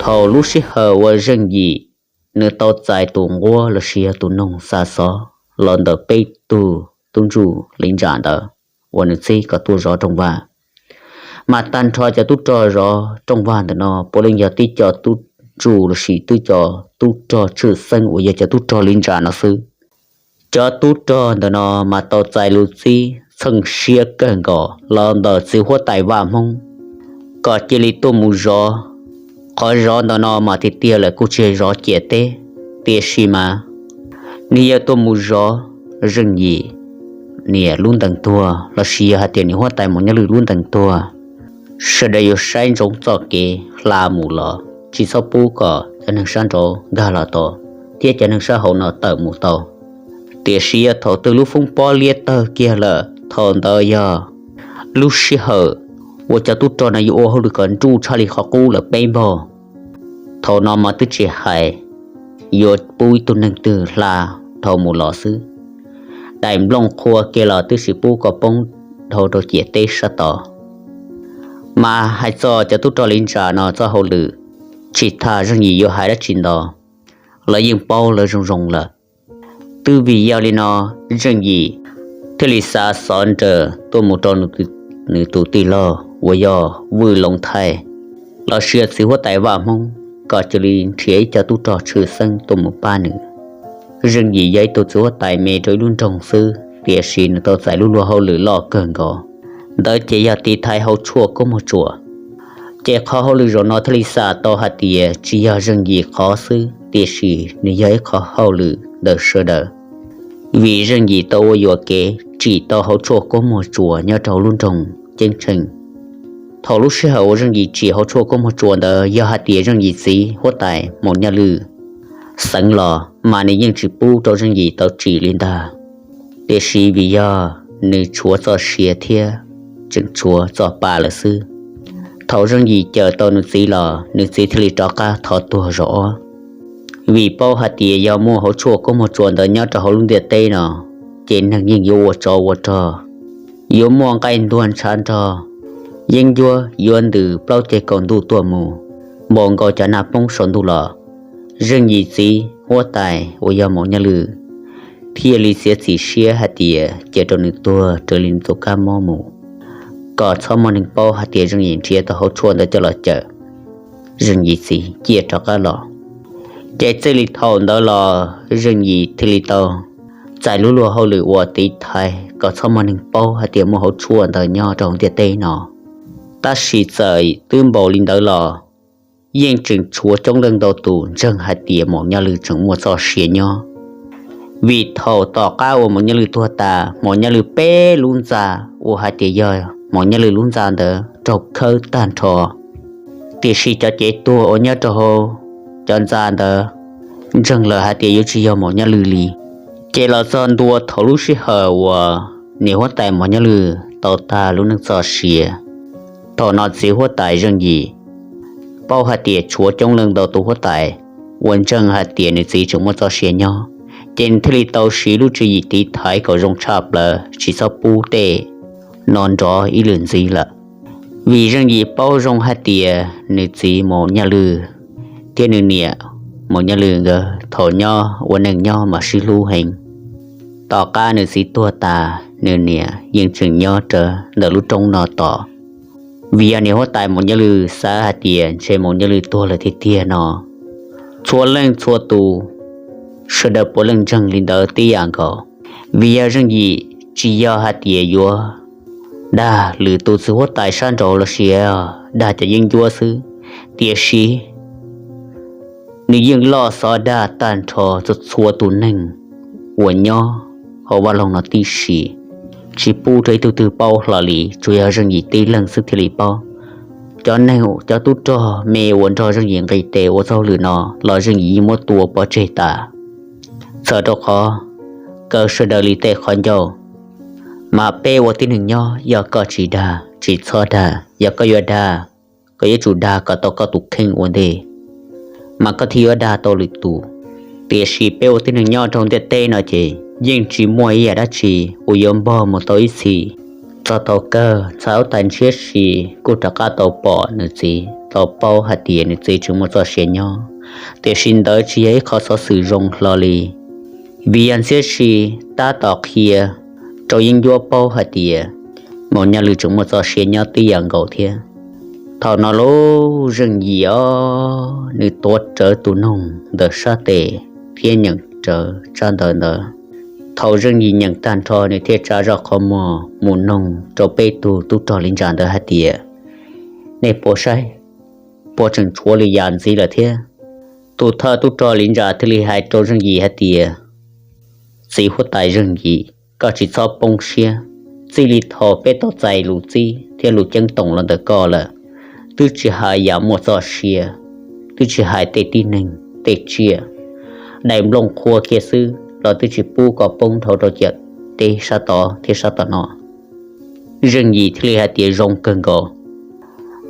Thaum lub sij hawm uas Zeej Yim nws tau txais tus nquab los sis yog tus noog xa xov los ntawm peb tug tub ntsuj li ntsam ntawd uas nws txib kom tuaj zov rooj vag, mas tag nrho cov tub rog zov rooj vag ntawm no puav leej yog tib co tub ntsuj los sis tib co tub rog tshwj xeeb uas yog cov tub rog li ntsam no xwb. Cov tub rog ntawm no mas tau txais lus txib txheej siab kawg nkaus los ntawm txiv huab tais Vaj Hmoob kom cia li tuaj mus zov. Qhov zov ntawm no mas tiag tiag lawm kuj tsis zov ciam teb, tiam sis mas nws yog tuaj mus zov Zeej Yim niam lub ntees tuag los sis yog hais tias niam huab tais Maum Nyaj Lwm lub ntees tuag. Sawv daws yuav saib ntsoov txoj kev hla mus los tsis txhob pub kom cov neeg sab nraud nkag los tau thiab cov neeg sab hauv no tawm mus tau. Tiam sis yog thaum twg lub foob pob liab tawg kiag lawm, thaum ntawd yog lub sij hawm uas cov tub rog no yuav ua hauj lwm kom nruj tshaj li qhov qub lawm peb npaug. Thaum no mas twb tsis hais yuav pub ib tug neeg twg hla dhau mus los xwb, daim nplooj qhua kiag los twb tsis pub kom poob dhau rau ciam teb sab tod. Mas hais txog cov tub rog li ntsam no txoj hauj lwm, tsis tas Zeej Yim yuav hais dab tsi ntau, lawv yeej paub lawv zoo zoo lawm. Twb vim yog li no, Zeej Yim thiaj li xa xov nrawm tuaj mus rau nws tus tij laug uas yog Vwj Loov Thaij los sis yog txiv huab tais Vaj Hmoob kom cia li nrhiav ib co tub rog tshwj xeeb tuaj mus pab nws. Zeej Yim yog ib tug txiv huab tais me rau ib lub nroog xwb, tiam sis nws tau txais lub luag hauj lwm loj kawg nkaus, ntawd ces yog tiv thaiv hauv tshuaj koob muag tsuas. Ces qhov hauj lwm zaum no thiaj li xam tau hais tias tsis yog Zeej Yim qhov xwb, tiam sis nws yog ib qhov hauj lwm ntawm sawv daws. Vim Zeej Yim tau ua yuam kev tsim tau hauv tshuaj koob muag tsuas nyob rau hauv lub nroog Ceeb Tsheej. Thaum lub sij hawm uas Zeej Yim tsim hauv tshuaj koob muag tsuas ntawd yog hais tias Zeej Yim txiv huab tais Maum Nyaj Lwm xeev los mas nws yeej tsis pub rau Zeej Yim tau tsim li ntag. Tiam sis vim yog nws tshuav txoj sia thiab tseem tshuav txoj pa lawm xwb. Thaum Zeej Yim cawm tau nws txiv los nws txiv thiaj li rov qab thov tuag zaum ob. Vim paub hais tias yog muaj hauv tshuaj koob muag tsuas ntawd nyob rau hauv lub ntiaj teb no, ces neeg yeej yuav ua tsov ua rog, yuav muaj nqaij ntuag ntshav nrog, yeeb ncuab yuav ntws plaub ceg kaum ntuj tuaj mus, npaum nkaus cov nag poob saum ntuj los. Zeej Yim txiv huab tais uas yog Maum Nyaj Lwm thiaj li txiav txim siab hais tias cia rau nws tuag raws li nws tus kab mob mus, kom txhob muaj neeg paub hais tias Zeej Yim nrhiav tau hauv tshuaj ntawd coj los cawm Zeej Yim txiv ciaj rov qab los. Ces txij li thaum ntawd los Zeej Yim thiaj li tau txais lub luag hauj lwm uas tiv thaiv kom txhob muaj neeg paub hais tias muaj hauv tshuaj ntawd nyob rau hauv ntiaj teb no. Tab sis txawm twb npaum li ntawd los yeej tseem tshuav coob leej ntau tus ntseeg hais tias Maum Nyaj Lwm tseem muaj txoj sia nyob. Vim thaum tom qab uas Maum Nyaj Lwm tuag tas, Maum Nyaj Lwm peb lub ntxa uas hais tias yog Maum Nyaj Lwm lub ntxa ntawd raug khawb tag nrho, tiam sis cov cev tuag uas nyob rau hauv cov ntxa ntawd ntseeg lawm hais tias yuav tsis yog Maum Nyaj Lwm li. Ces los txog ntua thaum lub sij hawm uas niam huab tais Maum Nyaj Lwm tau tag lub neej txoj sia, thaum no txiv huab tais Zeej Yim paub hais tias tshuav coob leej ntau tus huab tais uas ntseeg hais tias nws txiv tseem muaj txoj sia nyob, ces nws thiaj li tau siv lub tswv yim tiv thaiv kom zoo tshaj plaws tsis txhob pub tej no nrov ib lwm ntxiv lawm. Vim Zeej Yim paub zoo hais tias nws txiv Maum Nyaj Lwm thiab nws niam Maum Nyaj Lwm nkawd thaum nyob ua neej nyob mas sib hlub heev. Tom qab nws txiv tuag tas, nws niam yeej tseem nyob rawv ntawm lub roob no tos. Vim yog niam huab tais Maum Nyaj Lwm xav hais tias ntshe Maum Nyaj Lwm tuag lawm tiag tiag no, txhua leej txhua tus sawv daws puav leej ntseeg li ntawd tib yam nkaus. Vim yog Zeej Yim tsis yog hais tias yuav dag lwm tus txiv huab tais sab nraud los sis dag cov yeeb ncuab xwb, tiam sis nws yeej loj xov dag tag nrho txhua txhua tus neeg uas nyob hauv vaj loog no tib si, tsis pub rau ib tug twg paub hlo li, tsuas yog Zeej Yim tib leeg xwb thiaj li paub. Cov neeg cov tub rog me uas nrog Zeej Yim nqis tes ua txoj hauj lwm no los Zeej Yim yeej muab tua pov tseg tas. Txawm rau qhov kaw sawv daws li tej qhov ncauj, mas peb ua tib neeg nyob yog koj tsis dag tsis txhob dag, yog koj yuav dag, koj yuav tsum dag kom tau koj tus kheej ua ntej, mas koj thiaj yuav dag tau lwm tus. Tiam sis peb ua tib neeg nyob rau ntiaj teb no ces yeej tsis muaj ib yam dab tsi uas yuav npog mus tau ib txhis. Txog thaum kawg txhais huab tais ntshiab si kuj rov qab tau pom nws txiv tau paub hais tias nws txiv tseem muaj txoj sia nyob. Tiam sis ntawd tsis yog ib qho xov xwm zoo hlo li, vim yog ntxhiab si tab tom qhia rau Yeeb Ncuab paub hais tias Maum Nyaj Lwm tseem muaj txoj sia nyob tib yam nkaus thiab. Thaum no lub Zeej Yim os, nws tuav rawv tus noog ntawm sab tes thiab nyeem rawv tsab ntawv ntawd. Thaum Zeej Yim nyeem tag nrho nws thiaj tsa zoj qhov muag mus noog rau peb tug tub rog li ntsa ntawd hais tias, nej puas saib, puas tseem tshuav li yam ntxiv lawm thiab? Tus thawj tub rog li ntsa thiaj li hais rau Zeej Yim hais tias, txiv huab tais Zeej Yim, koj tsis txhob poob siab. Txij li thaum peb tau txais lus txib thiab lus ceeb toom los ntawm koj lawm, twb tsis hais yam muaj txoj sia, twb tsis hais tej tib neeg tej tsiaj, daim nplooj qhuav kiag xwb los twb tsis pub koj poob dhau rau ciam teb sab tod thiab sab tom no. Zeej Yim thiaj li hais tias zoo kawg nkaus,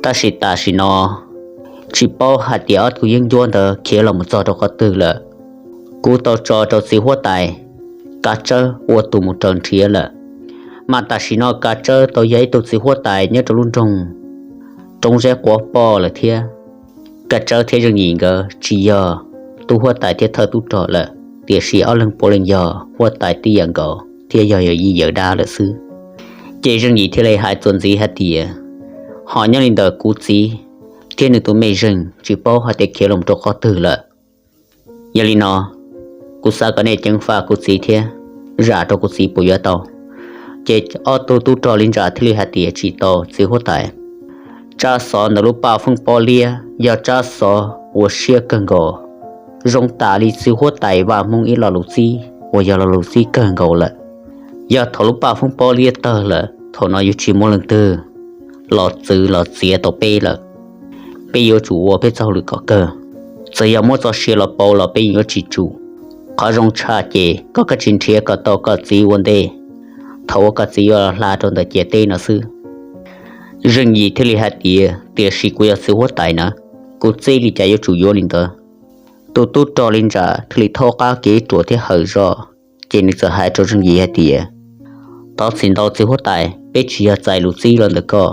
tab sis tam sim no tsis paub hais tias ob tug Yeeb Ncuab ntawd khiav los mus txog rau qhov twg lawm. Kuv tau tso rau txiv huab tais Kav Tsawb ua tus mus raws nrhiav lawm, mas tam sim no Kav Tsawb tau yog ib tug txiv huab tais nyob rau lub nroog Roob Zeb Quav Poj lawm thiab. Kav Tsawb thiab Zeej Yim nkawd tsis yog tub huab tais thiab thawj tub rog lawm, tiam sis ob leeg puav leej yog huab tais tib yam nkaus thiab yog yawm yij yawm dab lawm xwb. Ces Zeej Yim thiaj li hais txuas ntxiv hais tias, ho nyob li ntawm kuv txiv thiab nws tus me zeej tsis paub hais tias khiav los rau qhov twg lawm. Yog li no, kuv xav kom nej ceev faj kuv txiv thiab, zam rau kuv txiv puas yuav tau? Ces ob tug tub rog li ntsa thiaj li hais tias, tsis tau txiv huab tais. Tsab xov ntawm lub paj feeb pob liab yog tsab xov uas siab kawg nkaus, zoo tam li txiv huab tais Vaj Hmoob ib lo lus txib uas yog lo lus txib kawg nkaus lawm. Yog thaum lub paj feeb pob liab tawg lawm, thaum no yuav tsis muaj leej twg los txwv los txiav tau peb lawm. Peb yuav tsum ua peb txoj hauj lwm kom kawg. Txawm yog muab txoj sia los pauv los peb yeej yuav tsis tsum. Qhov zoo tshaj ces koj kav tsij nrhiav kom tau koj txiv ua ntej. Thaum uas koj txiv yuav los hla rau ntawm ciam teb no xwb. Zeej Yim thiaj li hais tias, tiam sis kuv yog txiv huab tais na, kuv txij li cas yuav tsum yuav li ntawd. Tus tub rog li ntsa thiaj li thaub qab kev ruam thiab hawm zog, ces nws txawm hais rau Zeej Yim hais tias, thov txim ntau txiv huab tais, peb tsis yog txais lus txib los ntawm koj,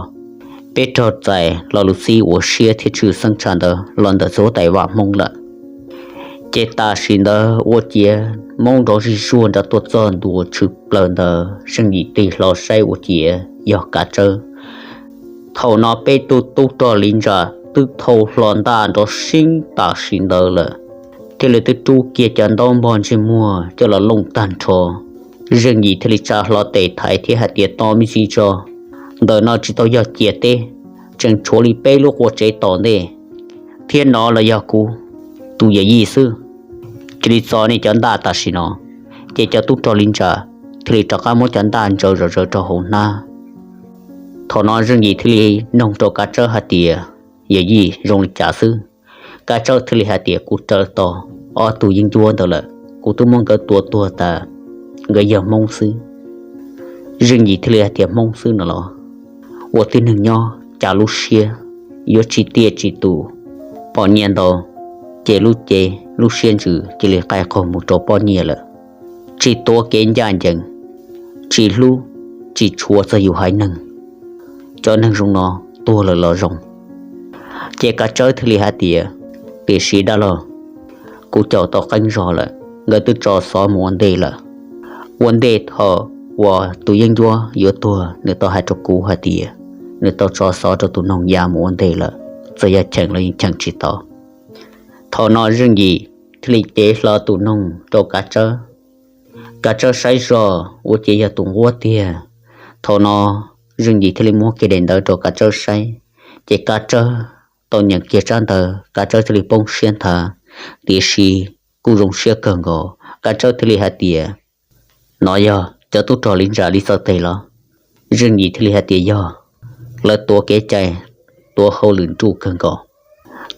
peb raug txais lo lus txib uas siab thiab tshwj xeeb tshaj ntawd los ntawm txiv huab tais Vaj Hmoob lawm. Ces tam sim ntawd ua ciav Hmoob nrov zij zuag nrov tuaj txog ntua tshwm plaws ntawd, Zeej Yim tig hlo saib ua ciav yog Kav Tsawb. Thaum no peb tug tub rog li ntsa twb thau hlo ntaj nrov seeb tam sim ntawd lawm, thiaj li twb rub kiag cov ntaub npog ntsej muag coj los looj tag nrho. Zeej Yim thiaj li tsa hlo tes thaiv thiab hais tias, tos me ntsis tso, ntawm no tsis tau yog ciam teb, tseem tshuav li peb lub qua tsev tom ntej, thiab no los yog kuv tus yawm yij xwb. Cia li txo nej cov ntaj tam sim no. Ces cov tub rog li ntsa thiaj li rov qab muab cov ntaj ntsaws zom zaws rau hauv hnab. Thaum no Zeej Yim thiaj li noog rau Kav Tsawb hais tias, yawm yij, zoo li cas xwb? Kav Tsawb thiaj li hais tias, kuv raws tau ob tug yeeb ncuab ntawd lawm, kuv twb muab nkawd tua tuag tas, nkawd yog Hmoob xwb. Zeej Yim thiaj li hais tias, Hmoob xwb no los? Ua tib neeg nyob cas lub siab yuav tsis tiaj tsis tus, pom nyiaj ntau ces lub cev lub siab ntsws cia li qaij qaug mus rau poj niam lawm, tsis tuav kev ncaj ncees, tsis hlub tsis tshua txog yus haiv neeg. Cov neeg zoo no tuag lawm los zoo. Ces Kav Tsawb thiaj li hais tias, tiam sis dab laug, kuv caum tau qeeb zog lawm, nkawd twb tso xov mus ua ntej lawm. Ua ntej thaum uas tus yeeb ncuab yuav tuag nws tau hais rau kuv hais tias nws tau tso xov rau tus noog ya mus ua ntej lawm, txawm yog cheem los yeej cheem tsis tau. Thaum no Zeej Yim thiaj li cev hlo tus noog rau Kav Tsawb. Kav Tsawb saib zog ua ciav yog tus nquab tiag. Thaum no Zeej Yim thiaj li muab kiag daim ntawv rau Kav Tsawb saib, ces Kav Tsawb tau nyeem kiag tsab ntawv, Kav Tsawb thiaj li poob siab nthav, tiam sis kuj zoo siab kawg nkaus. Kav Tsawb thiaj li hais tias, no yog cov tub rog li ntsa li txawj tes los? Zeej Yim thiaj li hais tias, yog, lawv tuav kev cai, tuav hauj lwm nruj kawg nkaus.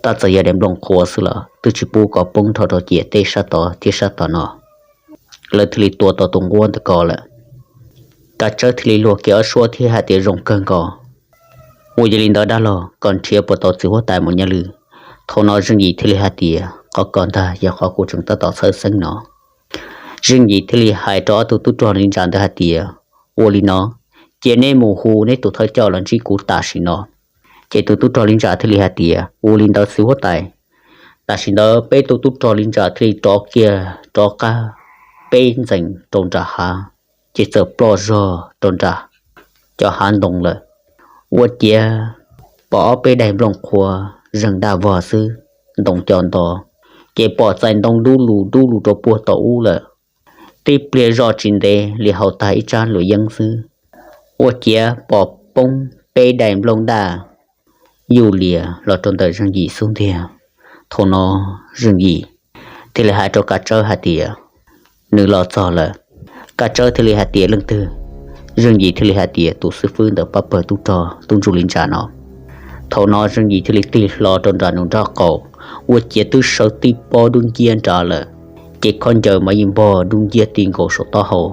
Tab txawm yog daim nplooj qhuav xwb los twb tsis pub koj poob dhau rau ciam teb sab tod thiab sab tom no. Lawv thiaj li tua tau tus nquab ntawm ko lawm. Kav Tsawb thiaj li luag kiag ob suab thiab hais tias, zoo kawg nkaus. Ua yog li ntawd dab laug, koj nrhiav puas tau txiv huab tais Maum Nyaj Lwm? Thaum no Zeej Yim thiaj li hais tias, qhov ko ntag yog qhov kuv tseem tab tom txhawj xeeb no. Zeej Yim thiaj li hais rau ob tug tub rog li ntsa ntawd hais tias, ua li no, cia neb mus hu neb tus thawj coj los ntsib kuv tam sim no. Ces tus tub rog li ntsa thiaj li hais tias, Ua li ntawd txiv huab tais. Tam sim ntawd peb tus tub rog li ntsa thiaj li rov kiag rov qab peb ntxees rau nram hav, ces txawm ploj zog rau nram cov hav ntoo lawm. Ua ciav pom ob peb daim nplooj qhuav zeeg daj vog xwb, ntoo co nto, ces pom txais ntoo dub lug dub lug rau puag tom ub lawm. Tib pliag zoj tsis ntev li haus tag ib tsab luam yeeb xwb, ua ciav pom poob peb daim nplooj daj yuj lias los rau ntawm Zeej Yim xub ntiag. Thaum no Zeej Yim thiaj li hais rau Kav Tsawb hais tias, Nws los txog lawm. Kav Tsawb thiaj li hais tias, Leej twg? Zeej Yim thiaj li hais tias, Tus xib fwb ntawm pab pawg tub rog tub ntsuj li ntsa no. Thaum no Zeej Yim thiaj li tig hlo rau nram nws nraub qaum, ua ciav twb sawv tib pob dub nciab nrad lawm, ces khaub ncaws mas yeej npog dub nciab ti nkaus saum taub hau.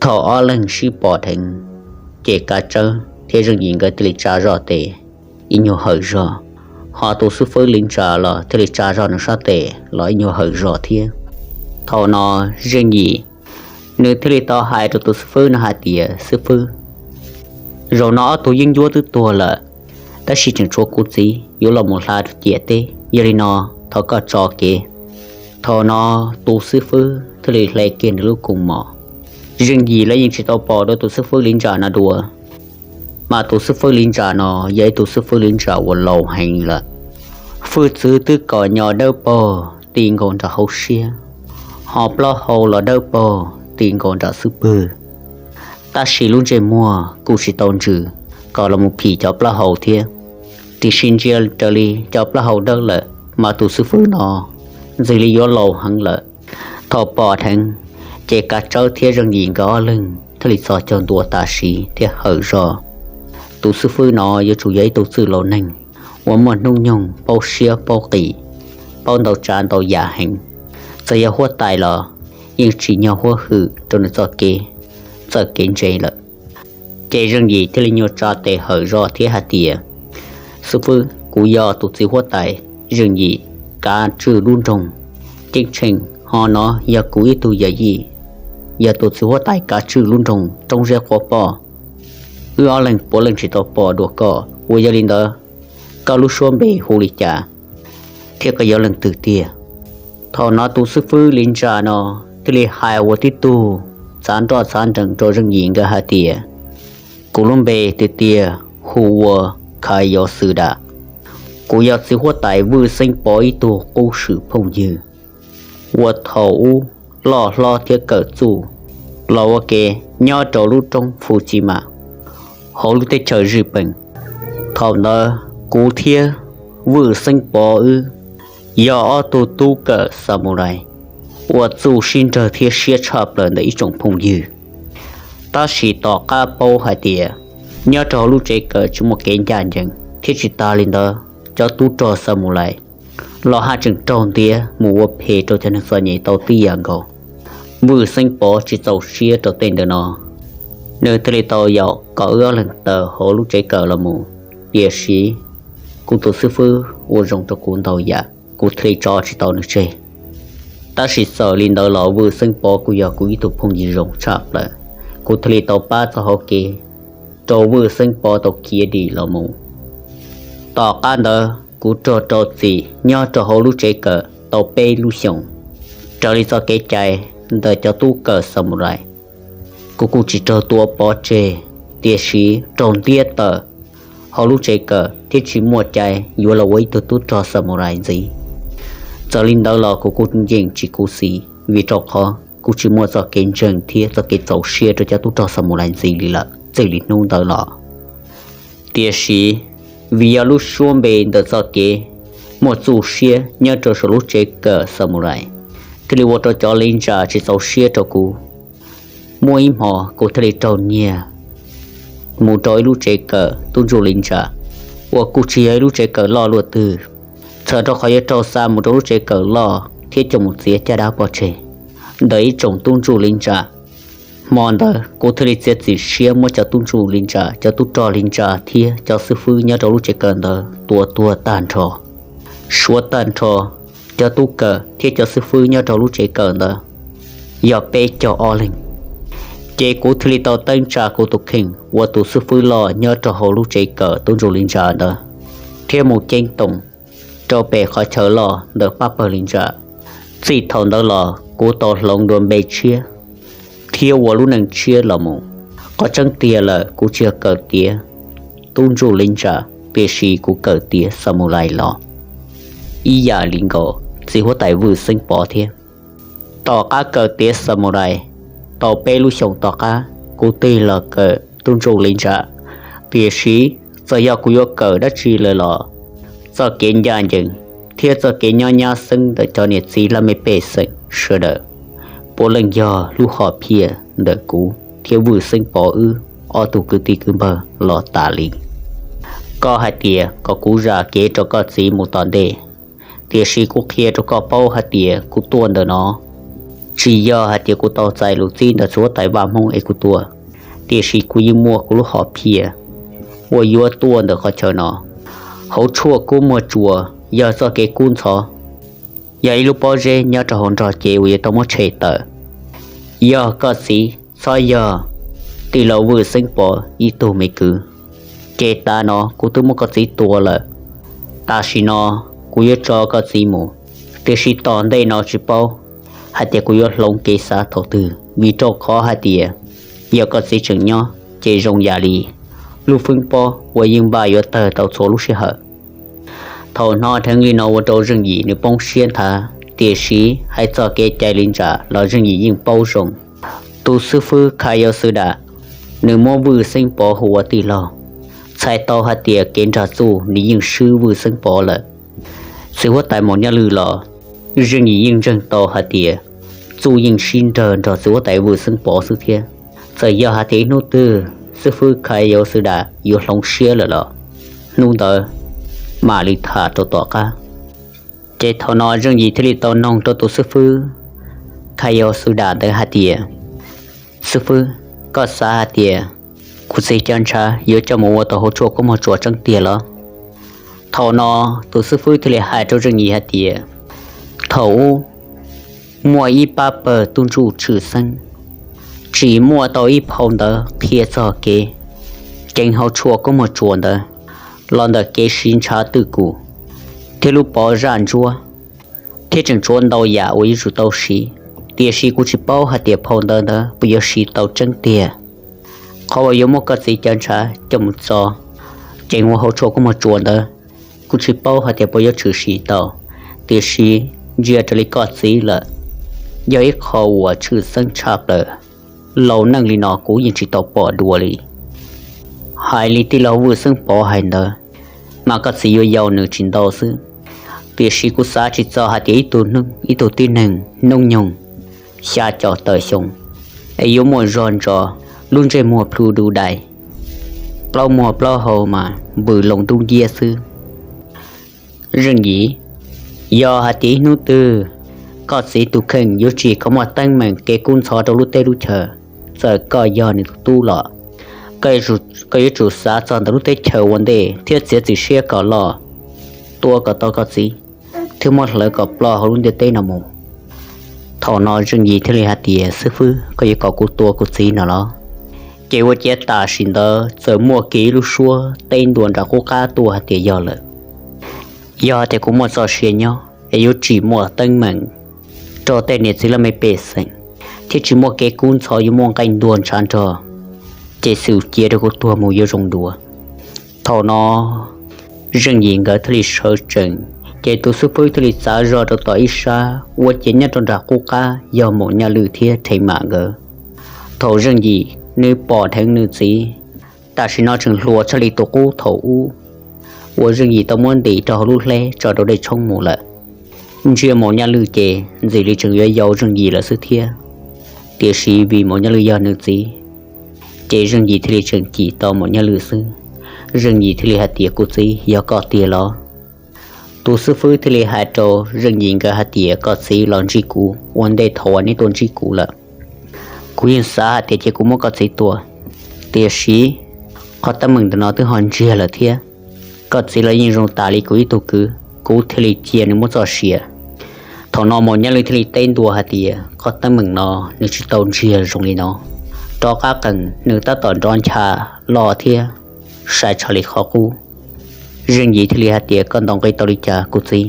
Thaum ob leeg sib pom dheev, ces Kav Tsawb thiab Zeej Yim nkawd thiaj li tsa zoj tes ib nyuag hawm zog, ho tus xib fwb li ntsa los thiaj li tsa zoj nws sab tes los ib nyuag hawm zog thiab. Thaum no Zeej Yim nws thiaj li tau hais rau tus xib fwb no hais tias, Xib fwb, zaum no ob tug yeeb ncuab twb tuag lawm, tab sis tseem tshuav kuv txiv yuav los mus hla rau ciam teb, yog li no thov koj tso kev. Thaum no tus xib fwb thiaj li hle kiag nws lub kua muag. Zeej Yim lawv yeej tsis tau pom dua tus xib fwb li ntsa no dua, mas tus xib fwb li ntsa no yog ib tug xib fwb li ntsa uas laus heev lawm. Hwj txwv twb kom nyo dawb paug ti nkaus nram hauv siab, ho plaub hau los dawb paug ti nkaus nram xub pwg, tab sis lub ntsej muag kuj tsis tau ntsws kom los mus phim cov plaub hau thiab. Tiam sis ntsia raws li cov plaub hau dawb lawm, mas tus xib fwb no ntxim li yuav laus heev lawm. Thaum pom dheev, ces Kav Tsawb thiab Zeej Yim nkawd ob leeg thiaj li txhos caug ntua tam sim thiab hawm zog. Tus xib fwb no yuav tsum yog ib tug txwj laus neeg uas muaj hnub nyoog paub siab paub qis, paub ntau tsav ntau yam heev. Txawm yog huab tais los yeej tsim nyog huab hwm rau nws txoj kev, txoj kev ntse lawm. Ces Zeej Yim thiaj li nyuag tsa tes hawm zog thiab hais tias, Xib fwb, kuv yog tus txiv huab tais Zeej Yim Kav Tswj lub nroog Ceeb Tsheej, ho no yog kuv ib tug yawm yij, yog tus txiv huab tais Kav Tswj lub nroog Roob Zeb Quav Poj. Wb ob leeg puav leej tsis tau pom dua koj, uas yog li ntawd koj lub suab npe hu li cas, thiab koj yog leej twg tiag? Thaum no tus xib fwb li ntsa no thiaj li hais ua tib tug txav nroj txav nrees rau Zeej Yim nkawd hais tias, Kuv lub npe tiag tiag hu ua Khav Yov Xwm Dam. Kuv yog txiv huab tais Vwj Xeeb Pov ib tug qub swm phooj ywg, uas thaum ub loj hlob thiab kawm txuj los ua ke nyob rau lub roob Fuj Tsis Mas hauv lub teb chaws Zij Pees. Thaum ntawd kuv thiab Vwj Xeeb Pov wb yog ob tug tub kawm Xamurais uas txuj sib nrawg thiab siab tshaj plaws ntawm ib tsoom phooj ywg. Tab sis tom qab paub hais tias nyob rau hauv lub tsev kawm tsis muaj kev ncaj ncees, thiab tsis tas li ntawd cov tub rog Xamurais los haj tseem raug ntiav mus ua phem rau cov neeg txom nyem tau tib yam nkaus. Vwj Xeeb Pov tsis txaus siab rau tej ntawd no, nws thiaj li tau yaum kom wb ob leeg tawm hauv lub tsev kawm los mus. Tiam sis kuv tus xib fwb ua zoo rau kuv ntau yam, kuv thiaj li tso tsis tau nws tseg. Tab sis txawm li ntawd los Vwj Xeeb Pov kuj yog kuv ib tug phooj ywg zoo tshaj plaws, kuv thiaj li tau pab txoj hauv kev rau Vwj Xeeb Pov tau khiav dim los mus. Tom qab ntawd kuv raug rau txim nyob rau hauv lub tsev kawm tau peb lub xyoos. Raws li txoj kev cai ntawm cov tub kawm Xamurais, kuv kuj tsis raug tua pov tseg, tiam sis raug ntiab tawm hauv lub tsev kawm thiab tsis muaj cai yuav los ua ib tug tub rog Xamurais ntxiv. Txawm li ntawd los kuv kuj yeej tsis khuv xim, vim rau qhov kuv tsis muaj txoj kev ntseeg thiab txoj kev txaus siab rau cov tub rog Xamurais ntxiv li lawm txij li hnub ntawd los. Tiam sis vim yog lub suab npe ntawm txoj kev muaj txuj siab nyob rau saum lub tsev kawm Xamurais, thiaj li ua rau cov li ntsa tsis txaus siab rau kuv. Muaj ib hmo kuv thiaj li raug nyiag mus rau ib lub tsev kawm tub ntsuj li ntsa, uas kuj tsis yog ib lub tsev kawm loj luaj twg. Txhawm rau qhov yuav raug xa mus rau lub tsev kawm loj thiab coj mus txiav caj dab pov tseg ntawm ib tsoom tub ntsuj li ntsa. Hmo ntawd kuv thiaj li txiav txim siab muab cov tub ntsuj li ntsa, cov tub rog li ntsa thiab cov xib fwb nyob rau lub tsev kawm ntawd tua tuag tag nrho. Suav tag nrho cov tub kawm thiab cov xib fwb nyob rau lub tsev kawm ntawd yog peb caug ob leeg. Ces kuv thiaj li tau teeb tsa kuv tus kheej ua tus xib fwb loj nyob rau hauv lub tsev kawm tub ntsuj li ntsa ntawd, thiab mus ceeb toom rau pem qhov chaw loj ntawm pab pawg li ntsa. Txij thaum ntawd los kuv tau hloov dua npe tshiab thiab ua lub neej tshiab los mus. Qhov tseeb tiag lawm kuv tsis yog kawm tiav tub ntsuj li ntsa, tiam sis kuv kawm tiav xamurai los ib yam li nkaus txiv huab tais Vwj Xeeb Pov thiab. Tom qab kawm tiav xamurai tau peb lub xyoos tom qab, kuv tig los kawm tub ntsuj li ntsa. Tiam sis txawm yog kuv yuav kawm dab tsi lawm los txoj kev ncaj ncees thiab txoj kev nyob nyab xeeb ntawm cov niam txiv laj mej pej xeem sawv daws puav leej yog lub hom phiaj ntawm kuv thiab Vwj Xeeb Pov wb ob tug kwv tij kwv npawg los tas li. Koj hais tias kom kuv zam kev rau koj txiv mus tom ntej, tiam sis kuv qhia rau koj paub hais tias kuv tuaj ntawm no tsis yog hais tias kuv tau txais lus txib ntawm txiv huab tais Vaj Hmoob es kuv tuaj, tiam sis kuv yeej muaj kuv lub hom phiaj uas yuav tuaj ntawm qhov chaw no. Hauv tshuaj kub muag tsuas yog txoj kev kub ntxhov, yog ib lub pob zeb nyob rau hauv nrog cev uas yuav tau muab tshem tawm. Yog koj txiv txhob yog tij laug Vwj Xeeb Pov ib tug me kwv, ces tav no kuv twb muab koj txiv tua lawm. Tam sim no kuv yuav tso koj txiv mus, tiam sis tom ntej no tsis paub hais tias kuv yuav hloov kev xav thaum twg, vim rau qhov hais tias yog koj txiv tseem nyob ces zoo yam li lub feeb pob uas yeej npaj yuav tawg tau txhua lub sij hawm. Thaum hnov dheev li no ua rau Zeej Yim nws poob siab nthav, tiam sis hais txog kev cai li ntsam los Zeej Yim yeej paub zoo. Tus xib fwb Kha Yau Xwm Dam, nws muab Vwj Xeeb Pov hu ua tij laug, txhais tau hais tias kev nrog Txuj nws yeej swb Vwj Xeeb Pov lawm. Txiv huab tais Maum Nyaj Lwm los Zeej Yim yeej ntseeg tau hais tias Txuj yeej sib nrawg nrog txiv huab tais Vwj Xeeb Pov xwb thiab. Txawm yog hais tias ib hnub twg xib fwb Kha Yau Xwm Dam yuav hloov siab lawm los hnub ntawd mam li tham rau tom qab. Ces thaum no Zeej Yim thiaj li tau noog rau tus xib fwb Kha Yau Xwm Dam ntawd hais tias, xib fwb, koj xav hais tias kuv txiv Caj Ntshav yuav coj mus ua tau hauv tshuaj kub muag tsuas tseeb tiag los? Thaum no tus xib fwb thiaj li hais rau Zeej Yim hais tias, thaum ub muaj ib pab pawg tub ntsuj tshwj xeeb, tsim muaj tau ib phau ntawv qhia txog kev ceev hauv tshuaj kub muag tsuas ntawd los ntawm kev siv ntshav twj kum thiab lub pov zaj ntsuab, thiab tseem tshuav ntau yam uas yuav tsum tau siv. Tiam sis kuv tsis paub hais tias phau ntawv ntawd puas yuav siv tau tseeb tiag. Qhov uas yuav muab koj txiv Caj Ntshav coj mus txo ceev ua hauv tshuaj kub muag tsuas ntawd, kuv tsis paub hais tias puas yuav tshwm sim tau. Tiam sis ntsia raws li koj txiv lawm, yog ib qho uas tshwj xeeb tshaj plaws. Laus neej li no kuv yeej tsis tau pom dua li. Hais li tij laug Vwj Xeeb Pov hais ntawd, mas koj txiv yuav yau nws tsis ntau xwb. Tiam sis kuv xav tsis txog hais tias ib tug, ib tug tib neeg hnub nyoog xya caum tawm xyoo es yuav muaj zog ntso, lub ntsej muag plhu du dais, plaub muag plaub hau mas npws loo dub nciab xwb. Zeej Yim, yog hais tias ib hnub twg koj txiv tus kheej yuav tsim kho muaj teeb meem kev kub ntxhov rau lub teb lub chaw, txawm koj yog nws tus tub los, koj yuav tsum xav txog ntawm lub teb chaws ua ntej thiab txiav txim siab kom loj, tua kom tau koj txiv, thiab muab hlawv kom ploj hauv lub ntiaj teb no mus. Thaum no Zeej Yim thiaj li hais tias, xib fwb, koj yuav kom kuv tua kuv txiv no los? Ces ua ciav tam sim ntawd txawm muaj kiag ib lub suab teb ntua nram qub qab tuaj hais tias yog lawm. Yog hais tias kuv muaj txoj sia nyob es yuav tsim muaj teeb meem rau tej niam txiv laj mej pej xeem, thiab tsis muaj kev kub ntxhov yuav muaj nqaij ntuag ntshav nrog, ces xwm cia rau kuv tuag mus yuav zoo dua. Thaum no Zeej Yim nkawd thiaj li sawv tsees, ces tus xib fwb thiaj li txav zog rau tom ib sab ua ciav nyob rau nram qub qab yog Maum Nyaj Lwm thiab Rheev Mam nkawd. Thaum Zeej Yim nws pom dheev nws txiv, tam sim no tseem hluas tshaj li tus qub thaum ub uas Zeej Yim tau muab ntim rau hauv lub hleb tso rau dej tshoob mus lawm. Ntsia Maum Nyaj Lwm ces ntxim li tseem yuav yau Zeej Yim lawm xwb thiab. Tiam sis vim Maum Nyaj Lwm yog nws txiv, ces Zeej Yim thiaj li tseem cim tau Maum Nyaj Lwm xwb. Zeej Yim thiaj li hais tias, kuv txiv, yog koj tiag los? Tus xib fwb thiaj li hais rau Zeej Yim nkawd hais tias, koj txiv los ntsib kuv ua ntej thaum uas neb tuaj ntsib kuv lawm. Kuv yeej xav hais tias cia kuv muab koj txiv tua, tiam sis qhov teeb meem ntawm no twb ho ntsiag lawm thiab. Koj txiv los yeej zoo tas li kuv ib tug kwv, kuv thiaj li cia nws muaj txoj sia. Thaum no Maum Nyaj Lwm thiaj li teb ntua hais tias, qhov teeb meem no nws tsis tau ntsiag zoo li no. rov qab qees, nws tab tom nrov ncha lo thiab sai tshaj li qhov qub. Zeej Yim thiaj li hais tias, koj ntaus nqi tau li cas kuv txiv?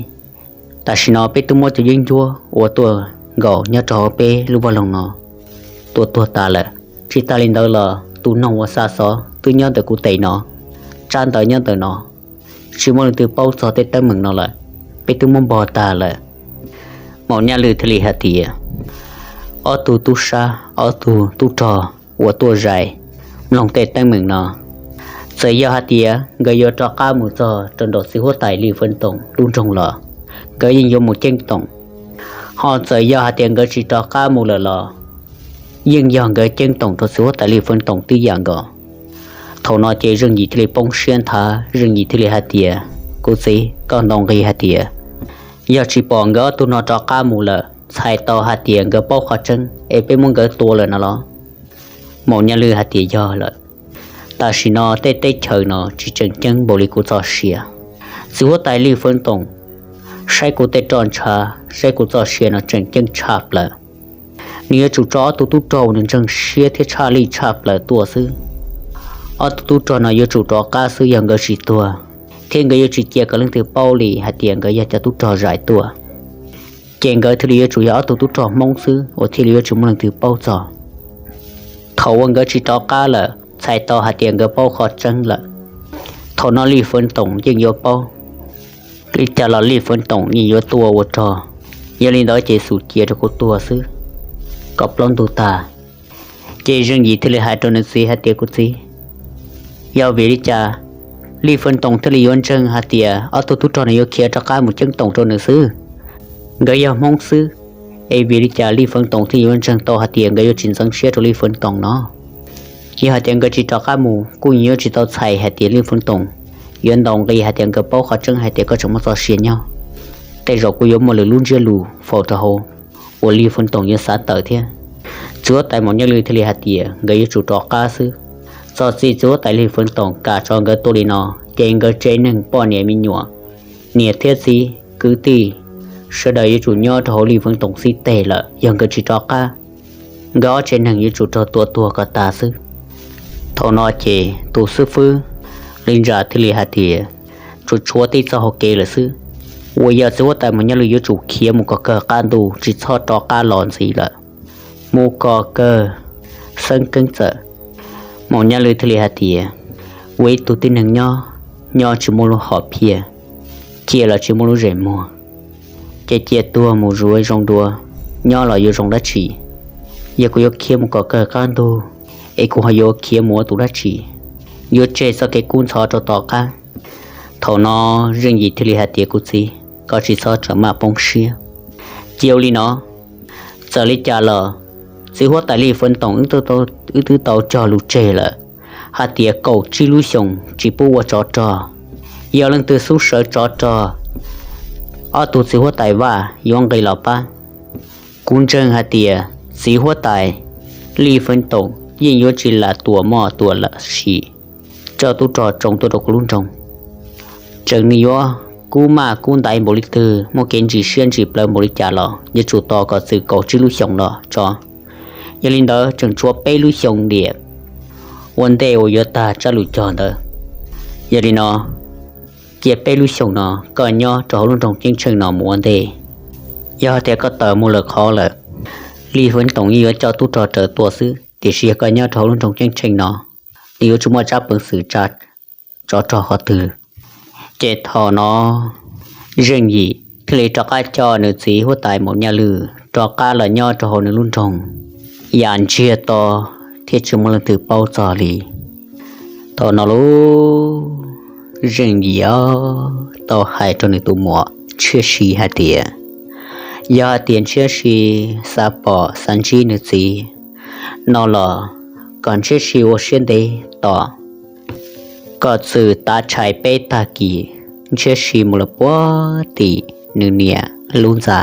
Tam sim no peb twb muab cov yeeb ncuab uas tuaj nkaum nyob rau hauv peb lub vaj loog no tua tuag tas lawm. Tsis tas li ntawd los tus noog uas xa xov twb nyob ntawm kuv tes no, tsab ntawv nyob ntawm no, tsis muaj leej twg paub txog tej teeb meem no lawm, peb twb muab npog tag lawm. Maum Nyaj Lwj thiaj li hais tias, ob tug tub sab, ob tug tub rog uas tuaj zais mloog tej teeb meem no, txawm yog hais tias nkawd yuav rov qab mus txog rau nram txiv huab tais Lis Feev Toom lub nroog los nkawd yeej yuav mus ceeb toom. Ho txawm yog hais tias nkawd tsis rov qab mus lawm los yeej yog nkawd ceeb toom rau txiv huab tais Lis Feev Toom tib yam nkaus. Thaum no ces Zeej Yim thiaj li poob siab nthav, Zeej Yim thiaj li hais tias, kuv txiv, koj ntaus nqi hais tias yog tsis pom nkawd ob tug no rov qab mus lawm, txhais tau hais tias nkawd paub qhov tseeb es peb muab nkawd tua lawm no los? Maum Nyaj Lwj hais tias, yog lawm. Tam sim no tej teb chaws no tsis tseem ceeb npaum li kuv txoj sia. Txiv huab tais Lis Feev Toom saib kuv tej roj ntsha, saib kuv txoj sia no tseem ceeb tshaj plaws. Nws yuav tsum tso ob tug tub rog uas nws ntseeg siab thiab tshaj lij tshaj plaws tuaj xwb. Ob tug tub rog no yuav tsum rov qab xwb, yog nkawd tsis tuag, thiab nkawd yuav tsis cia kom leej twg paub li hais tias nkawd yog cov tub rog zais tuaj, ces nkawd thiaj li yuav tsum yog ob tug tub rog Hmoob xwb uas thiaj li yuav tsis muaj leej twg paub txog. Thaum uas nkawd tsis rov qab lawm, txhais tau hais tias nkawd paub qhov tseeb lawm. Thaum no Lis Feev Toom yeej yuav paub, li cas los Lis Feev Toom yeej yuav tuaj ua rog. Yog li ntawd ces xum cia rau kuv tuag xwb kom plaub ntug tag. Ces Zeej Yim thiaj li hais rau nws txiv hais tias, kuv txiv, yog vim li cas Lis Feev Toom thiaj li yuav ntseeg hais tias ob tug tub rog no yuav khiav rov qab mus ceeb toom rau nws xwb? Nkawd yog Hmoob xwb, es vim li cas Lis Feev Toom thiaj yuav ntseeg tau hais tias nkawd yuav tsis ntxeev siab rau Lis Feev Toom no? Yog hais tias nkawd tsis rov qab mus kuj yuav tsis tau txhais hais tias Lis Feev Toom yuav ntaus nqi hais tias nkawd paub qhov tseeb hais tias koj tseem muaj txoj sia nyob. Tej zaum kuj yuav muaj lwm lub ntsiab lus faus rau hauv uas Lis Feev Toom yuav xav tawm thiab. Txiv huab tais Maum Nyaj Lwj thiaj li hais tias nkawd yuav tsum rov qab xwb. Txog txij txiv huab tais Lis Feev Toom kam tso nkawd tuaj li no, ces nkawd tsev neeg poj niam me nyuam, niam thiab txiv kwv tij, sawv daws yuav tsum nyob rau hauv Lis Feev Toom xib teg lawm. Yog nkawd tsis rov qab, nkawd ob tsev neeg yuav tsum raug tua tuag kom tas xwb. Thaum no ces tus xib fwb Lis Ntsa thiaj li hais tias, tsuas tshuav tib txoj hau kev lawm xwb, uas yog txiv huab tais Maum Nyaj Lwj yuav tsum khiav mus kom kawg qab ntuj tsis txhob rov qab los ntxiv lawm. Mus kom kawg xeeb keeb txawm. Maum Nyaj Lwj thiaj li hais tias, ua ib tug tib neeg nyob, nyob tsis muaj lub hom phiaj, cia los tsis muaj lub zes muag, ces cia tuag mus zuav zoo dua, nyob los yuav zoo dab tsi? Yog kuv yuav khiav mus kom kawg qab ntug, es kuv ho yuav khiav mus ua tus dab tsi? Yuav tseg txoj kev kub ntxhov rau tom qab. Thaum no Zeej Yim thiaj li hais tias, kuv txiv, koj tsis txhob rawm maj poob siab. Cia ua li no, txawm li cas los txiv huab tais Lis Feev Toom wb twb tau cog lus tseg lawm hais tias kaum tsib lub xyoos tsis pub ua tsov rog. Yog leej twg xub sawv tsov rog, ob tug txiv huab tais Vaj yuav nqis los pab. Kuv ntseeg hais tias txiv huab tais Lis Feev Toom yeej yuav tsis lam tuam moj tuam lam sim coj tub rog tsoo tuaj rau kuv lub nroog. Txawm nws yuav kub maj kub ntaiv npaum li twg, muaj kev ntsim siab ntsim plawv npaum li cas los yuav tsum tos kom txwm kaum tsib lub xyoos los tso. Yog li ntawd tseem tshuav peb lub xyoos tiam ua ntej uas yuav tag tsab lus cog ntawd. Yog li no, cia peb lub xyoos no koj nyob rau hauv lub nroog ceeb tsheej no mus ua ntej. Yog hais tias koj tawm mus lawm qhov lawm, Lis Feev Toom yeej yuav coj tub rog raws tuaj xwb, tiam sis yog koj nyob rau hauv lub nroog ceeb tsheej no, nws yuav tsis muaj tsab peev xwm tsa tsov rog qhov twg. Ces thaum no Zeej Yim thiaj li rov qab coj nws txiv huab tais Maum Nyaj Lwj rov qab los nyob rau hauv nws lub nroog, yam ntsiag to thiab tsis muaj leej twg paub txog li. Thaum no lub Zeej Yim tau hais rau nws tus muam Ntshiab Si hais tias, yog hais tias Ntshiab Si xav pom xav ntsib nws txiv no los kom Ntshiab Si ua siab ntev tos, kom txwm tav tshais peb tag kis Ntshiab Si mus lawm puag tim nws niam lub ntxa,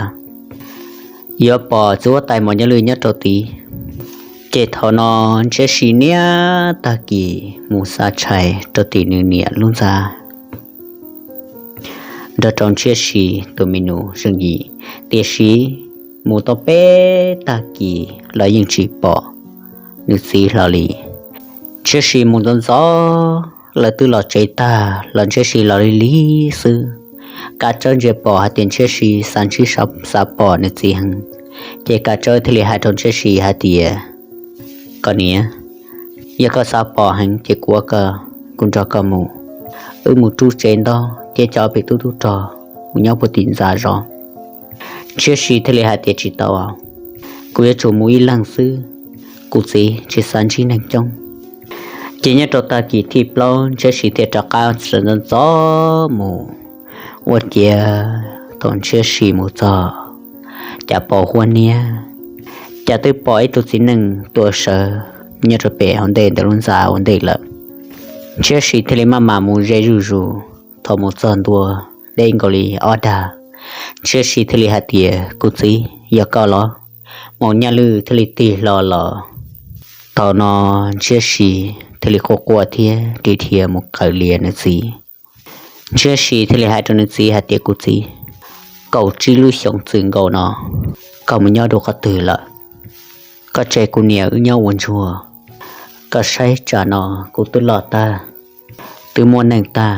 yuav pom txiv huab tais Maum Nyaj Lwj nyob rau tid. Ces thaum no Ntshiab Si niaj tag kis mus xa tshais rau tim nws niam lub ntxa, nrog rau Ntshiab Si tus me nus Zeej Yim, tiam sis mus tau peb tag kis los yeej tsis pom nws txiv hlo li. Ntshiab Si mus ntxov ntxov, lawv twb los tsev tag los Ntshiab Si los li li xwb. Kav tsawb ntsia pom hais tias Ntshiab Si xav ntsib xav pom nws txiv heev, ces Kav tsawb thiaj li hais rau Ntshiab Si hais tias, Koj niam, yog koj xav pom heev ces kuv ua koj, kuv nrog koj mus. Wb mus rub tsev ntaub thiab cov pem tub tub rog mus nyob puag tim ntxa zov. Ntshiab Si thiaj li hais tias, Tsis tau, kuv yuav tsum mus ib leeg xwb, kuv txiv tsis xav ntsib neeg coob. Ces nyob rau tag kis thib plaub Ntshiab Si thiaj rov qab sawv ntxov ntxov mus. Ua ciav thaum Ntshiab Si mus txog, cas pom huab niab, cas twb pom ib tug txiv neej tuaj sawv nyob rau pem hauv ntej ntawm lub ntxa ua ntej lawm. Ntshiab Si thiaj li maj mam mus ze zuj zus. Thaum mus txog ntua deb nkaus li ob dag, Ntshiab Si thiaj li hais tias, Kuv txiv, yog koj los? Maum Nyaj Lwj thiaj li tig hlo los. Thaum no Ntshiab Si thiaj li quaj quaj thiab ri dhia mus qawm lias nws txiv. Ntshiab Si thiaj li hais rau nws txiv hais tias, Kuv txiv, kaum tsib lub xyoos txwm nkaus no, koj mus nyob dua qhov twg lawm? Koj tseg kuv niam wb nyob ua ntsuag. Koj saib tsam no kuv twb loj tag, twb muaj neej tag.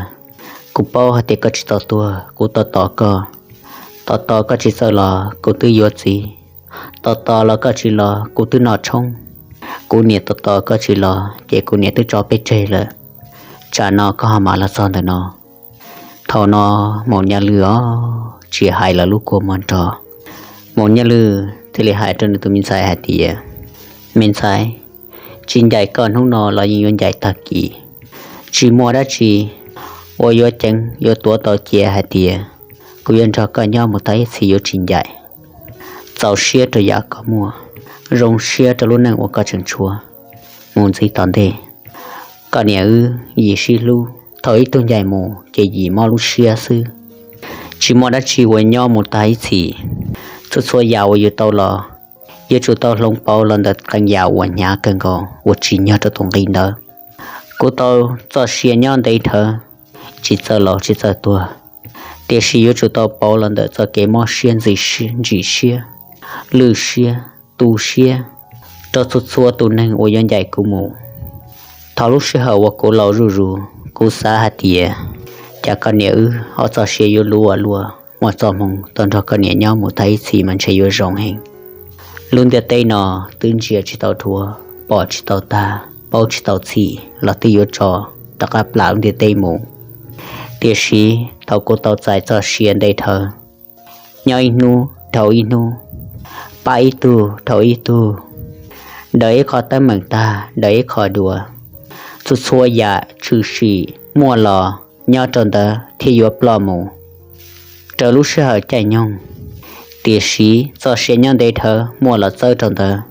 Kuv paub hais tias koj tsis tau tuag, kuv tos tos koj. Tos tos koj tsis txawj los kuv twb yuav txiv, tos tos los koj tsis los kuv twb noj tshoob. Kuv niam tos tos koj tsis los ces kuv niam twb tso peb tseg lawm. Tsam no koj ho mam los txog ntawm no. Thaum no Maum Nyaj Lwj os tsis hais lawv lub kua muag nrog. Maum Nyaj Lwj thiaj li hais rau nws tus me ntxhais hais tias, Me ntxhais, tsis ncaim koj hnub no los yeej yuav ncaim tag kis. Tsis muaj dab tsi uas yuav ceev yuav tuav tau cia hais tias kuv yuav nrog koj nyob mus tag ib txhis yuav tsis ncaim. Txaus siab rau yam koj muaj, zoo siab rau lub neej uas koj tseem tshuav. Mus ntxiv tom ntej, koj niam wb yim sib hlub, thaum ib tug ncaim mus ces yim mob lub siab xwb. Tsis muaj dab tsi uas nyob mus tag ib txhis. Txhua txhua yam uas yus tau los, yuav tsum tau hloov pauv los ntawm qee yam uas hnyav kawg nkaus uas tsim nyog rau tus nqi ntawd. Kuv tau txoj sia nyob ntev dhawv, tsis txawj laus tsis txawj tuag, tiam sis yuav tsum tau pauv los ntawm txoj kev mob siab, ntxim siab, lwj siab, tu siab rau txhua txhua tus neeg uas yuav ncaim kuv mus. Thaum lub sij hawm uas kuv laus zuj zus, kuv xav hais tias, cas koj niam wb ob txoj sia yuav luv ua luaj, muaj txoj hmoo tau nrog koj niam nyob mus tag ib txhis mas ntshe yuav zoo heev. Lub ntiaj teb no twb ntsia tsis tau dhuav, pom tsis tau tag, paub tsis tau txhij los twb yuav tso rov qab plam lub ntiaj teb mus. Tiam sis thaum kuv tau txais txoj sia ntev dhawv, nyob ib hnub dhau ib hnub, pab ib tug dhau ib tug, daws ib qho teeb meem tag daws ib qho dua, txhua txhua yam tshwm sim muaj los nyob rau ntawd thiaj yuav ploj mus raws lub sij hawm caij nyoog. Tiam sis txoj sia nyob ntev dhawv muaj los txawb rau ntawd,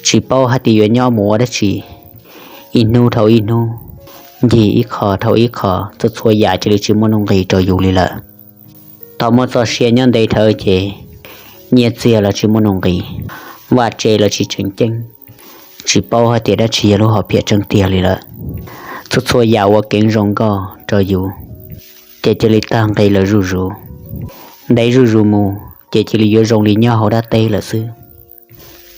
tsis paub hais tias yuav nyob mus ua dab tsi. Ib hnub dhau ib hnub, ncig ib qho dhau ib qho, txhua txhua yam cia li tsis muaj nuj nqis rau yus li lawm. Thaum muaj txoj sia nyob ntev dhawv ces nyiaj txiag los tsis muaj nuj nqis, vaj tse los tsis tseem ceeb, tsis paub hais tias dab tsi yog lub hom phiaj tseeb tiag li lawm. Txhua txhua yam ua kev zoo nkauj rau yus ces cia li tag nqi lawm zuj zus. Ntev zuj zus mus ces cia li yuav zoo li nyob hauv dab teb lawm xwb.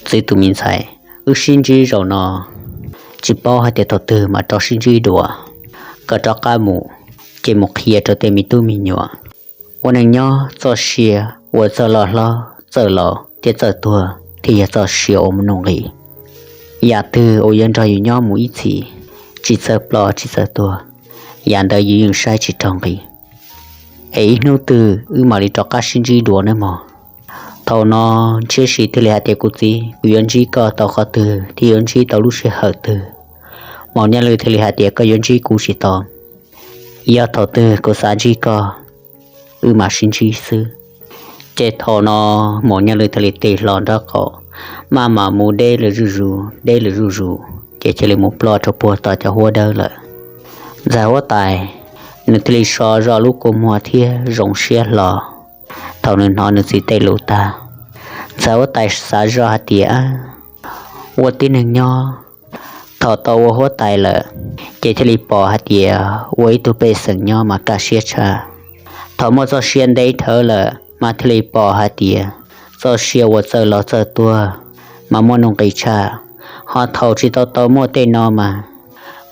Txiv tus me ntxhais, wb sib ntsib zaum no, tsis paub hais tias thaum twg mam rov sib ntsib dua. Koj rov qab mus ces mus qhia rau tej me tub me nyuam, ua neej nyob txoj sia uas txawj loj hlob txawj laus thiab txawj tuag thiaj yog txoj sia uas muaj nuj nqis. Yam twg uas yuav nrog yus nyob mus ib txhis, tsis txawj ploj tsis txawj tuag, yam ntawd yus yeej saib tsis raug nqi. Es ib hnub twg wb mam li rov qab sib ntsib dua nawb mog. Thaum no Ntshiab Si thiaj li hais tias, kuv txiv, kuv yuav ntsib koj tau qhov twg thiab yuav ntsib tau lub sij hawm twg? Maum Nyaj Lwj thiaj li hais tias, koj yuav ntsib kuv tsis tau, yog thaum twg kuv xav ntsib koj, wb mam sib ntsib xwb. Ces thaum no Maum Nyaj Lwj thiaj li tig hlo nraub qaum, maj mam mus deb lawm zuj zus deb lawm zuj zus, ces cia li mus ploj rau puag tom cov huab dawb lawm. Ntxhais huab tais, nws thiaj li so zog lub kua muag thiab zoo siab hlo. Thaum nws hnov nws txiv tej lus tag, ntxhais huab tais xav zoj hais tias, ua tib neeg nyob, thaum tau ua huab tais lawm, ces thiaj li pom hais tias ua ib tug pej xeem nyob mas kaj siab tshaj. Thaum muaj txoj sia ntev dhawv lawm mas thiaj li pom hais tias txoj sia uas txawj laus txawj tuag mas muaj nuj nqis tshaj. Ho thaum tsis tau tau muaj tej no mas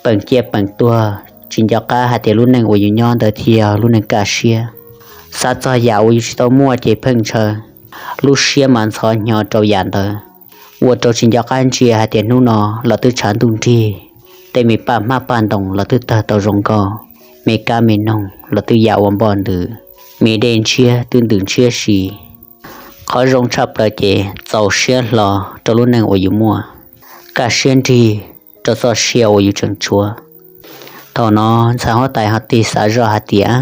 peem ciaj peem tuag, tsis nco qab hais tias lub neej uas yus nyob ntawd thiaj yog lub neej kaj siab. Xav txog yam uas yus tsis tau muaj ces pheej ntshaw, lub siab mas ntxhov hnyo rau yam ntawd, ua rau tsis nco qab ntsia hais tias hnub no los twb tshav ntuj nrig, tej me paj hmab paj ntoos los twb tawg tau zoo nkauj, me kab me noog los twb yam ua npoj ntws, me dej ntshiab twb ntws ntshiab si. Qhov zoo tshaj plaws ces txaus siab hlo rau lub neej uas yus muaj, kaj siab nrig rau txoj sia uas yus tseem tshuav. Thaum no ntxhais huab tais ho tig xav zoj hais tias,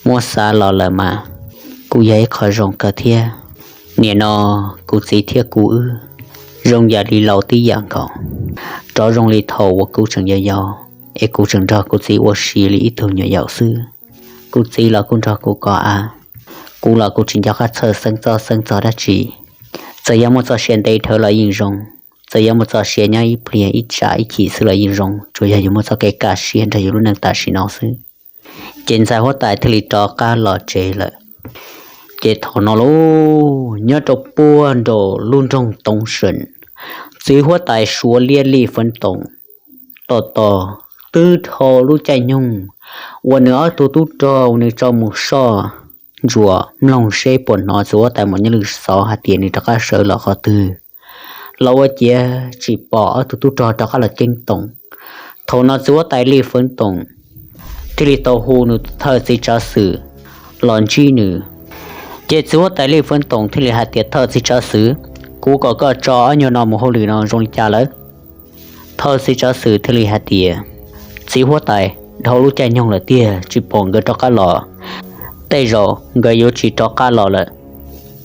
muab xav los lawm mas kuj yog ib qho zoo kawg thiab. Nim no kuv txiv thiab kuv wb zoo yam li laus tib yam nkaus, rov zoo li thaum uas kuv tseem yau yau, es kuv tseem nrog kuv txiv ua si li ib tug nyuam yaus xwb. Kuv txiv los kuj nrog kuv kov av, kuv los kuv tsis nco qab txhawj xeeb txob xeeb txog dab tsi. Txawm yog muaj txoj sia ntev dhawv los yeej zoo, txawm yog muaj txoj sia nyob ib pliag ib tsam ib chim xwb los yeej zoo, tsuas yog yus muaj txoj kev kaj siab nrog yus lub neej tam sim no xwb. Ces ntxhais huab tais thiaj li rov qab los tsev lawm. Ces thaum no lauj, nyob rau puag nraum lub nroog Toov Seem, txiv huab tais Suav Liab Lij Feev Toom tos tos twb dhau lub caij nyoog uas nws ob tug tub rog uas nws tso mus soj ntsuam mloog seb puas hnov txiv huab tais Maum Nyob Lwm xov hais tias nws rov qab sawv los qhov twg los ua ciav tsis pom ob tug tub rog rov qab los ceeb toom. Thaum no txiv huab tais Lij Feev Toom thiaj li tau hu nws thawj txiv tsav xwm los ntsib nws. Ces txiv huab tais Lij Feev Toom thiaj li hais tias, thawj txiv tsav xwm, kuv kom koj tso ob nyuag no mus hauj lwm no zoo li cas lawm? Thawj txiv tsav xwm thiaj li hais tias, txiv huab tais, dhau lub caij nyoog lawm tiag tsis pom nkawd rov qab los, tej zaum nkawd yuav tsis rov qab los lawm.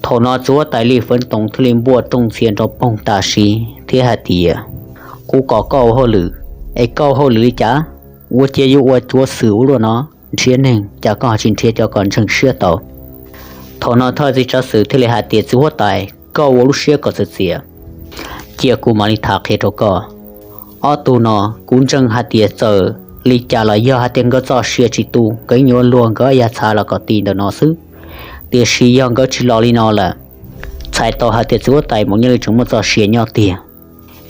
Thaum no txiv huab tais Lij Feev Toom thiaj li npuaj rooj ntxhias nrov poog tam sim thiab hais tias, kuv kom koj ua hauj lwm, es koj ua hauj lwm li cas? Ua cia yuav ua cuav xwm ua luaj no, nrhiav neeg cas koj ho tsis nrhiav cov kom ntseeg siab tau? Thaum no thawj txiv tsav xwm thiaj li hais tias, txiv huab tais, koj ua lub siab kom txawm txias, cia kuv mam li tham qhia rau koj. Ob tug no kuv ntseeg hais tias txawm li cas los yog hais tias nkawd txoj sia tsis tu, nkawd yeej yuav luag nkawd ob yag txha los kom ti ntawm no xwb. Tiam sis yog nkawd tsis los li no lawm, txhais tau hais tias txiv huab tais Maum Nyob Lwm tseem muaj txoj sia nyob tiag.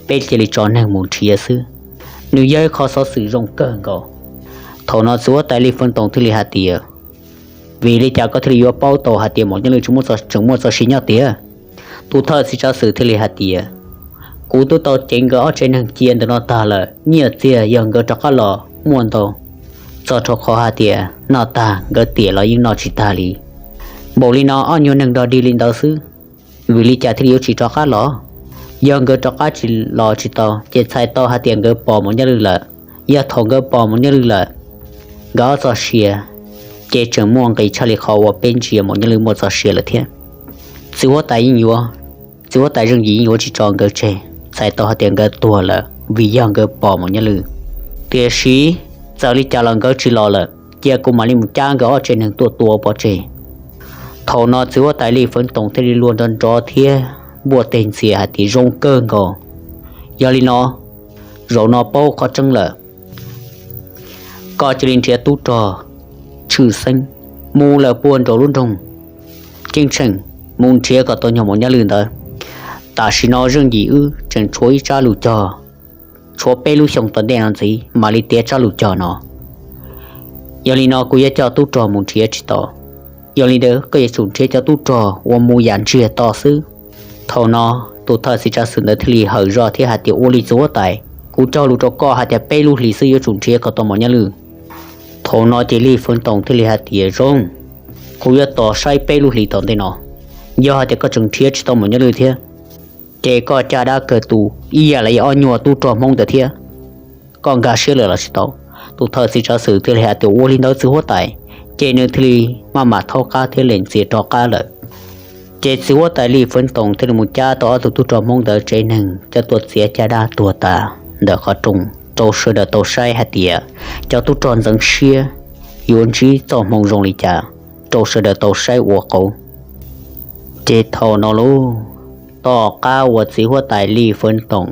Peb cia li tso neeg mus nrhiav xwb. Nws yog ib qho xov xwm zoo kawg nkaus. Thaum no txiv huab tais Lij Feev Toom thiaj li hais tias, vim li cas koj thiaj li yuav paub tau hais tias Maum Nyob Lwm tseem muaj txoj sia nyob tiag? Tus thawj txiv tsav xwm thiaj li hais tias, kuv twb tau ceev nkawd ob tsev neeg cia ntawm no tag lawm, nyiaj txiag yog nkawd rov qab los muaj ntau, txog rau qhov hais tias noj tag nkawd tiam los yeej noj tsis tag li. Npaum li no ob nyuag neeg dog dig li ntawd xwb, vim li cas thiaj li yuav tsis rov qab los? Yog nkawd rov qab tsis los tsis tau ces txhais tau hais tias nkawd pom Maum Nyob Lwm lawm. Yog thaum nkawd pom Maum Nyob Lwm lawm, nkawd ob txoj sia ces tseem muaj nqis tshaj li qhov uas peb ntsia Maum Nyob Lwm muaj txoj sia lawm thiab. Txiv huab tais yeej yuav, txiv huab tais Zeej Yim yeej yuav tsis tso nkawd tseg, txhais tau hais tias nkawd tuag lawm vim yog nkawd pom Maum Nyob Lwm. Tiam sis txawm li cas los nkawd tsis los lawm, cia kuv mam li mus cab nkawd ob tsev neeg tuaj tua pov tseg. Thaum no txiv huab tais Lij Feev Toom thiaj li luag nrov nrov thiab npuaj teg ntxias hais tias, zoo kawg nkaus. Yog li no, zaum no paub qhov tseeb lawm. Koj cia li nrhiav tub rog tshwj xeeb mus lawm puag nraum lub nroog Ceeb Tsheej, mus nrhiav kom tau nyuag Maum Nyob Lwm ntawd. Tam sim no Zeej Yim wb tseem tshuav ib tsab lus cog, tshuav peb lub xyoo tom ntej no ntxiv mam li tiav tsab lus cog no. Yog li no kuv yuav coj tub rog mus nrhiav tsis tau. Yog li ntawd koj yuav tsum nrhiav cov tub rog uas mus yam ntsiag to xwb. Thaum no tus thawj txiv tsav xwm ntawd thiaj li hawm zog thiab hais tias, ua li txiv huab tais, kuv cog lus rau koj hais tias peb lub hlis xwb yuav tsum nrhiav kom tau Maum Nyob Lwm. Thaum no ces Lij Feev Toom thiaj li hais tias, zoo, kuv yuav tos saib peb lub hlis tom ntej no. Yog hais tias koj tseem nrhiav tsis tau Maum Nyob Lwm thiab, ces koj caj dab kawg tu ib yam li ob nyuag tub rog Hmoob ntawd thiab. Koj nkag siab lawm los tsis tau? Tus thawj txiv tsav xwm thiaj li hais tias, ua li ntawd txiv huab tais. Ces nws thiaj li maj mam thaub qab thiab lees txias rov qab lawm. Ces txiv huab tais Lij Feev Toom thiaj li mus cab tau ob tug tub rog Hmoob ntawd tsev neeg coj tuaj txiav caj dab tuag tas ntawm qhov rooj rau sawv daws tau saib hais tias cov tub rog ntxeev siab yuav ntsib txoj hmoo zoo li cas, rau sawv daws tau saib ua qauv. Ces thaum no lauj, tom qab uas txiv huab tais Lij Feev Toom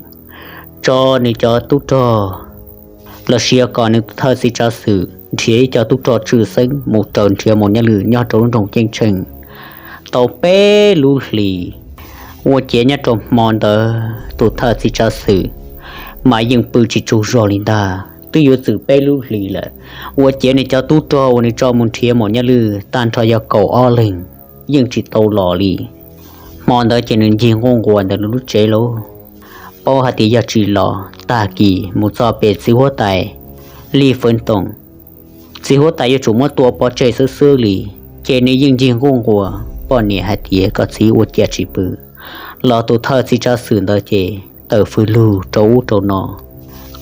tso nws cov tub rog los sis yog kom nws thawj txiv tsav xwm nrhiav ib co tub rog tshwj xeeb mus raws nrhiav Maum Nyob Lwm nyob rau lub nroog Ceeb Tsheej tau peb lub hlis, Ua ciav nyob rau hmo ntawd tus thawj txiv tsav xwm mas yeej pw tsis tsaug zog li ntag, twb yuav txwm peb lub hlis lawm. Ua ciav nws cov tub rog uas nws tso mus nrhiav Maum Nyaj Lwj tag nrho yog kaum ob leeg, yeej tsis tau los li. Hmo ntawd ces nws ncig nquj nquas ntawm nws lub tsev lauj, paub hais tias yog tsis los tag kis mus txog pem txiv huab tais Lij Fwv Toom, txiv huab tais yuav tsum muab tua pov tseg xwb xwb li. Ces nws yeej ncig nquj nquas poj niam hais tias kom txiv ua cas tsis pw, los tus thawj txiv tsav xwm ntawd ces tawm fws lug rau ub rau no,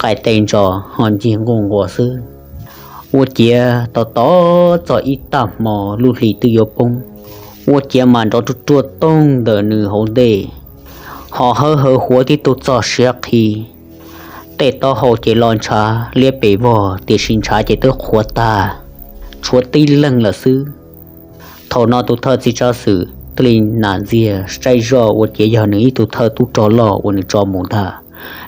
qaij tes ntso ho ncig nquj nquas xwb. Ua ciav tos tos txog ib tag hmo lub hli twb yuav poob, ua ciav mas nrov ruaj ruaj toog ntawm nws hauv ntej, ho hawb hawv huav tib tug txog siav qhi. Tej taub hau ces lo ntshav liab pes vog, tiam sis ntshav ces twb qhuav tag, tshuav tib leeg lawm xwb. Thaum no tus thawj txiv tsav xwm thiaj li nam ntxiag saib zoj ua ciav yog nws ib tug thawj tub rog loj uas nws tso mus ntag.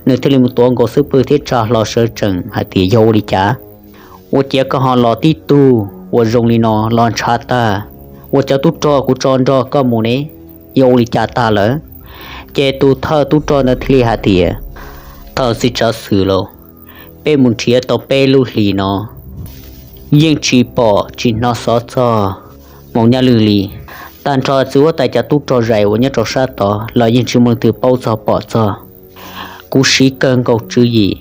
Nws thiaj li mus tuav nkaus xub pwg thiab tsa hlo sawv tsees hais tias, Yog ua li cas? Ua ciav koj ho los tib tug uas zoo li no, los ntshav tag, ua cov tub rog kuv tso nrog koj mus ne, yog ua li cas tag lawm? Ces tus thawj tub rog ntawd thiaj li hais tias, Thawj txiv tsav xwm lauj, peb mus nrhiav tau peb lub hlis no yeej tsis pom tsis hnov xov txog Maum Nyaj Lwj li. Tag nrho txiv huab tais cov tub rog zais uas nyob rau sab tod los yeej tsis muaj leej twg paub txog pom txog. Kuv siv kawg nkaus tswv yim,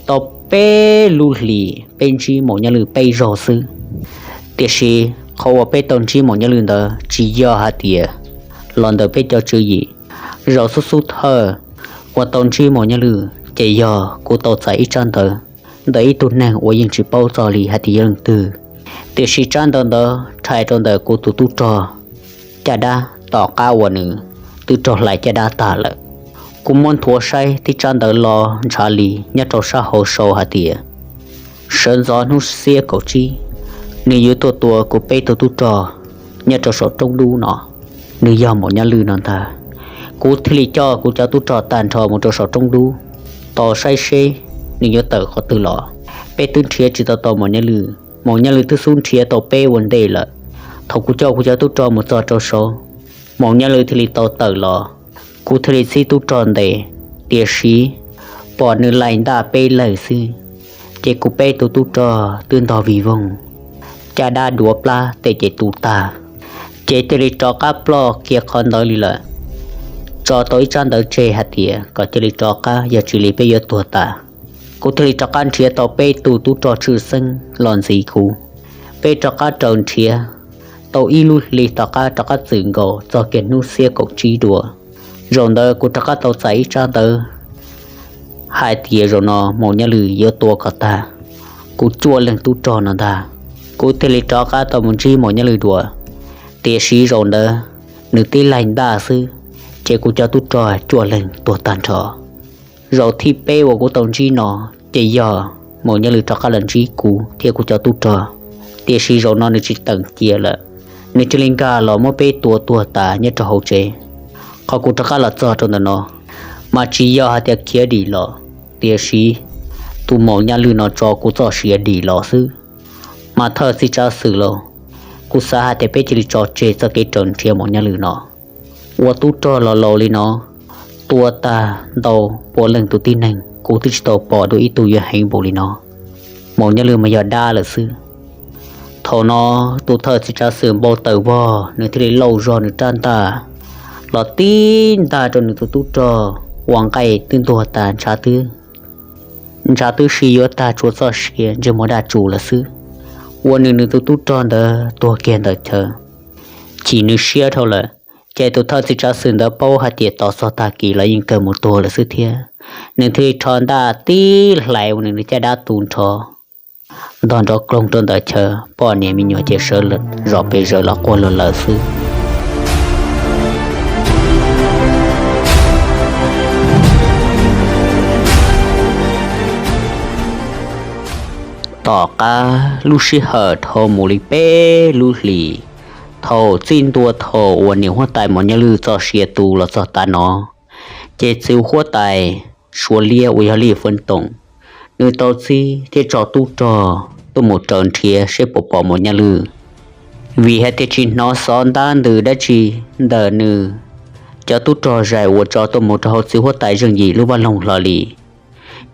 tau peb lub hlis peb ntsib Maum Nyaj Lwj peb zaug xwb. Tiam sis qhov uas peb tau ntsib Maum Nyaj Lwj ntawd tsis yog hais tias los ntawm peb cov tswv yim. Zaum xub xub thawj uas tau ntsib Maum Nyaj Lwj ces yog kuv tau txais ib tsab ntawv ntawm ib tug neeg uas yeej tsis paub txog li hais tias yog leej twg. Tiam sis tsab ntawv ntawd rhais rau ntawm kuv tus tub rog caj dab tom qab uas nws twb raug hlais caj dab tag lawm. Kuv muab nthuav saib tib tsab ntawv los ntshav li nyob rau sab hauv sau hais tias, sawv ntxov hnub xiab kaum tsib, nws yuav tuaj tua kuv peb tug tub rog nyob rau saum roob dub no, nws yog Maum Nyaj Lwj no ntag. Kuv thiaj li coj kuv cov tub rog tag nrho mus rau saum roob dub, tos saib seb nws yuav tawm qhov twg los. Peb twb nrhiav tsis tau tau Maum Nyaj Lwj, Maum Nyaj Lwj twb xub nrhiav tau peb ua ntej lawm. Thaum kuv coj kuv cov tub rog mus txog rau saud, Maum Nyaj Lwj thiaj li tau tawm los. Kuv thiaj li txib tub rog ntes, tiam sis pom nws laig ntaj peb leeg xwb, ces kuv peb tug tub rog twb ntog vij voog, caj dab duav plab tej ces tu tag, ces thiaj li rov qab ploj kiag qhov ntawd li lawm. Tso tau ib tsab ntawv tseg hais tias kom cia li rov qab, yog tsis li peb yuav tuag tas. Kuv thiaj li rov qab nrhiav tau peb tug tub rog tshwj xeeb los ntxiv kuv. Peb rov qab raws nrhiav tau ib lub hli tom qab rov qab txwm nkaus txog kiag hnub xiab kaum tsib dua. Zaum ntawd kuv rov qab tau txais ib tsab ntawv hais tias zaum no Maum Nyaj Lwj yuav tua kom tag kuv cuaj leeg tub rog no ntag. Kuv thiaj li rov qab tau mus ntsib Maum Nyaj Lwj dua, tiam sis zaum ntawd nws tib laig ntaj xwb, ces kuv cov tub rog cuaj leeg tuag tag nrho. Zaum thib peb uas kuv tau ntsib no ces yog Maum Nyaj Lwj rov qab los ntsib kuv thiab kuv cov tub rog, tiam sis zaum no nws tsis teem cia lawm, nws cia li nkag los muab peb tua tuag tas nyob rau hauv tsev. Qhov kuv rov qab los txog rau ntawm no mas tsis yog hais tias khiav dim los, tiam sis tus Maum Nyaj Lwj no tso kuv txoj sia dim los xwb. Mas thawj txiv tsav xwm lauj, kuv xav hais tias peb cia li tso tseg txoj kev raws nrhiav Maum Nyaj Lwj no. Ua tub rog los laus li no, tua tag ntau pua leej tus tib neeg kuv twb tsis tau pom dua ib tug yuav heev npaum li no. Maum Nyaj Lwj mas yog dab lawm xwb. Thaum no tus thawj txiv tsav xwm npau taws vog, nws thiaj li lauj zog nws rab ntaj los tib ntaj rau nws tus tub rog uas nqaij twb ntuag tas, ntshav twb, ntshav twb sib yuav tag tshuav txoj sia ntsej muag daj tsuas lawm xwb. Ua nws nws tus tub rog ntawd tuag kiag ntawm chaw, chim nws siab dhau lawm. Ces tus thawj txiv tsav xwm ntawd paub hais tias tos txog tag kis los yeej kawg mus tuag lawm xwb thiab, nws thiaj li rho ntaj tib hlais ua nws nws caj dab tu nrho, ntog nrov kloog rau ntawm chaw, poj niam me nyuam ces sawv zom pes zaws los quaj luag lawm xwb. Tom qab lub sij hawm dhau mus li peb lub hlis, thaum txij ntua thaum uas niam huab tais Maum Nyaj Lwj txoj sia tu los txog tav no, ces txiv huab tais Suav Liab uas yog Lij Fwv Toom, nws tau txib thiab tso tub rog tuaj mus raws nrhiav seb puas pom Maum Nyaj Lwj. Vim hais tias tsis hnov xov ntab ntws dab tsi ntawm nws cov tub rog zais uas tso tuaj mus rau hauv txiv huab tais Zeej Yim lub vaj loog hlo li.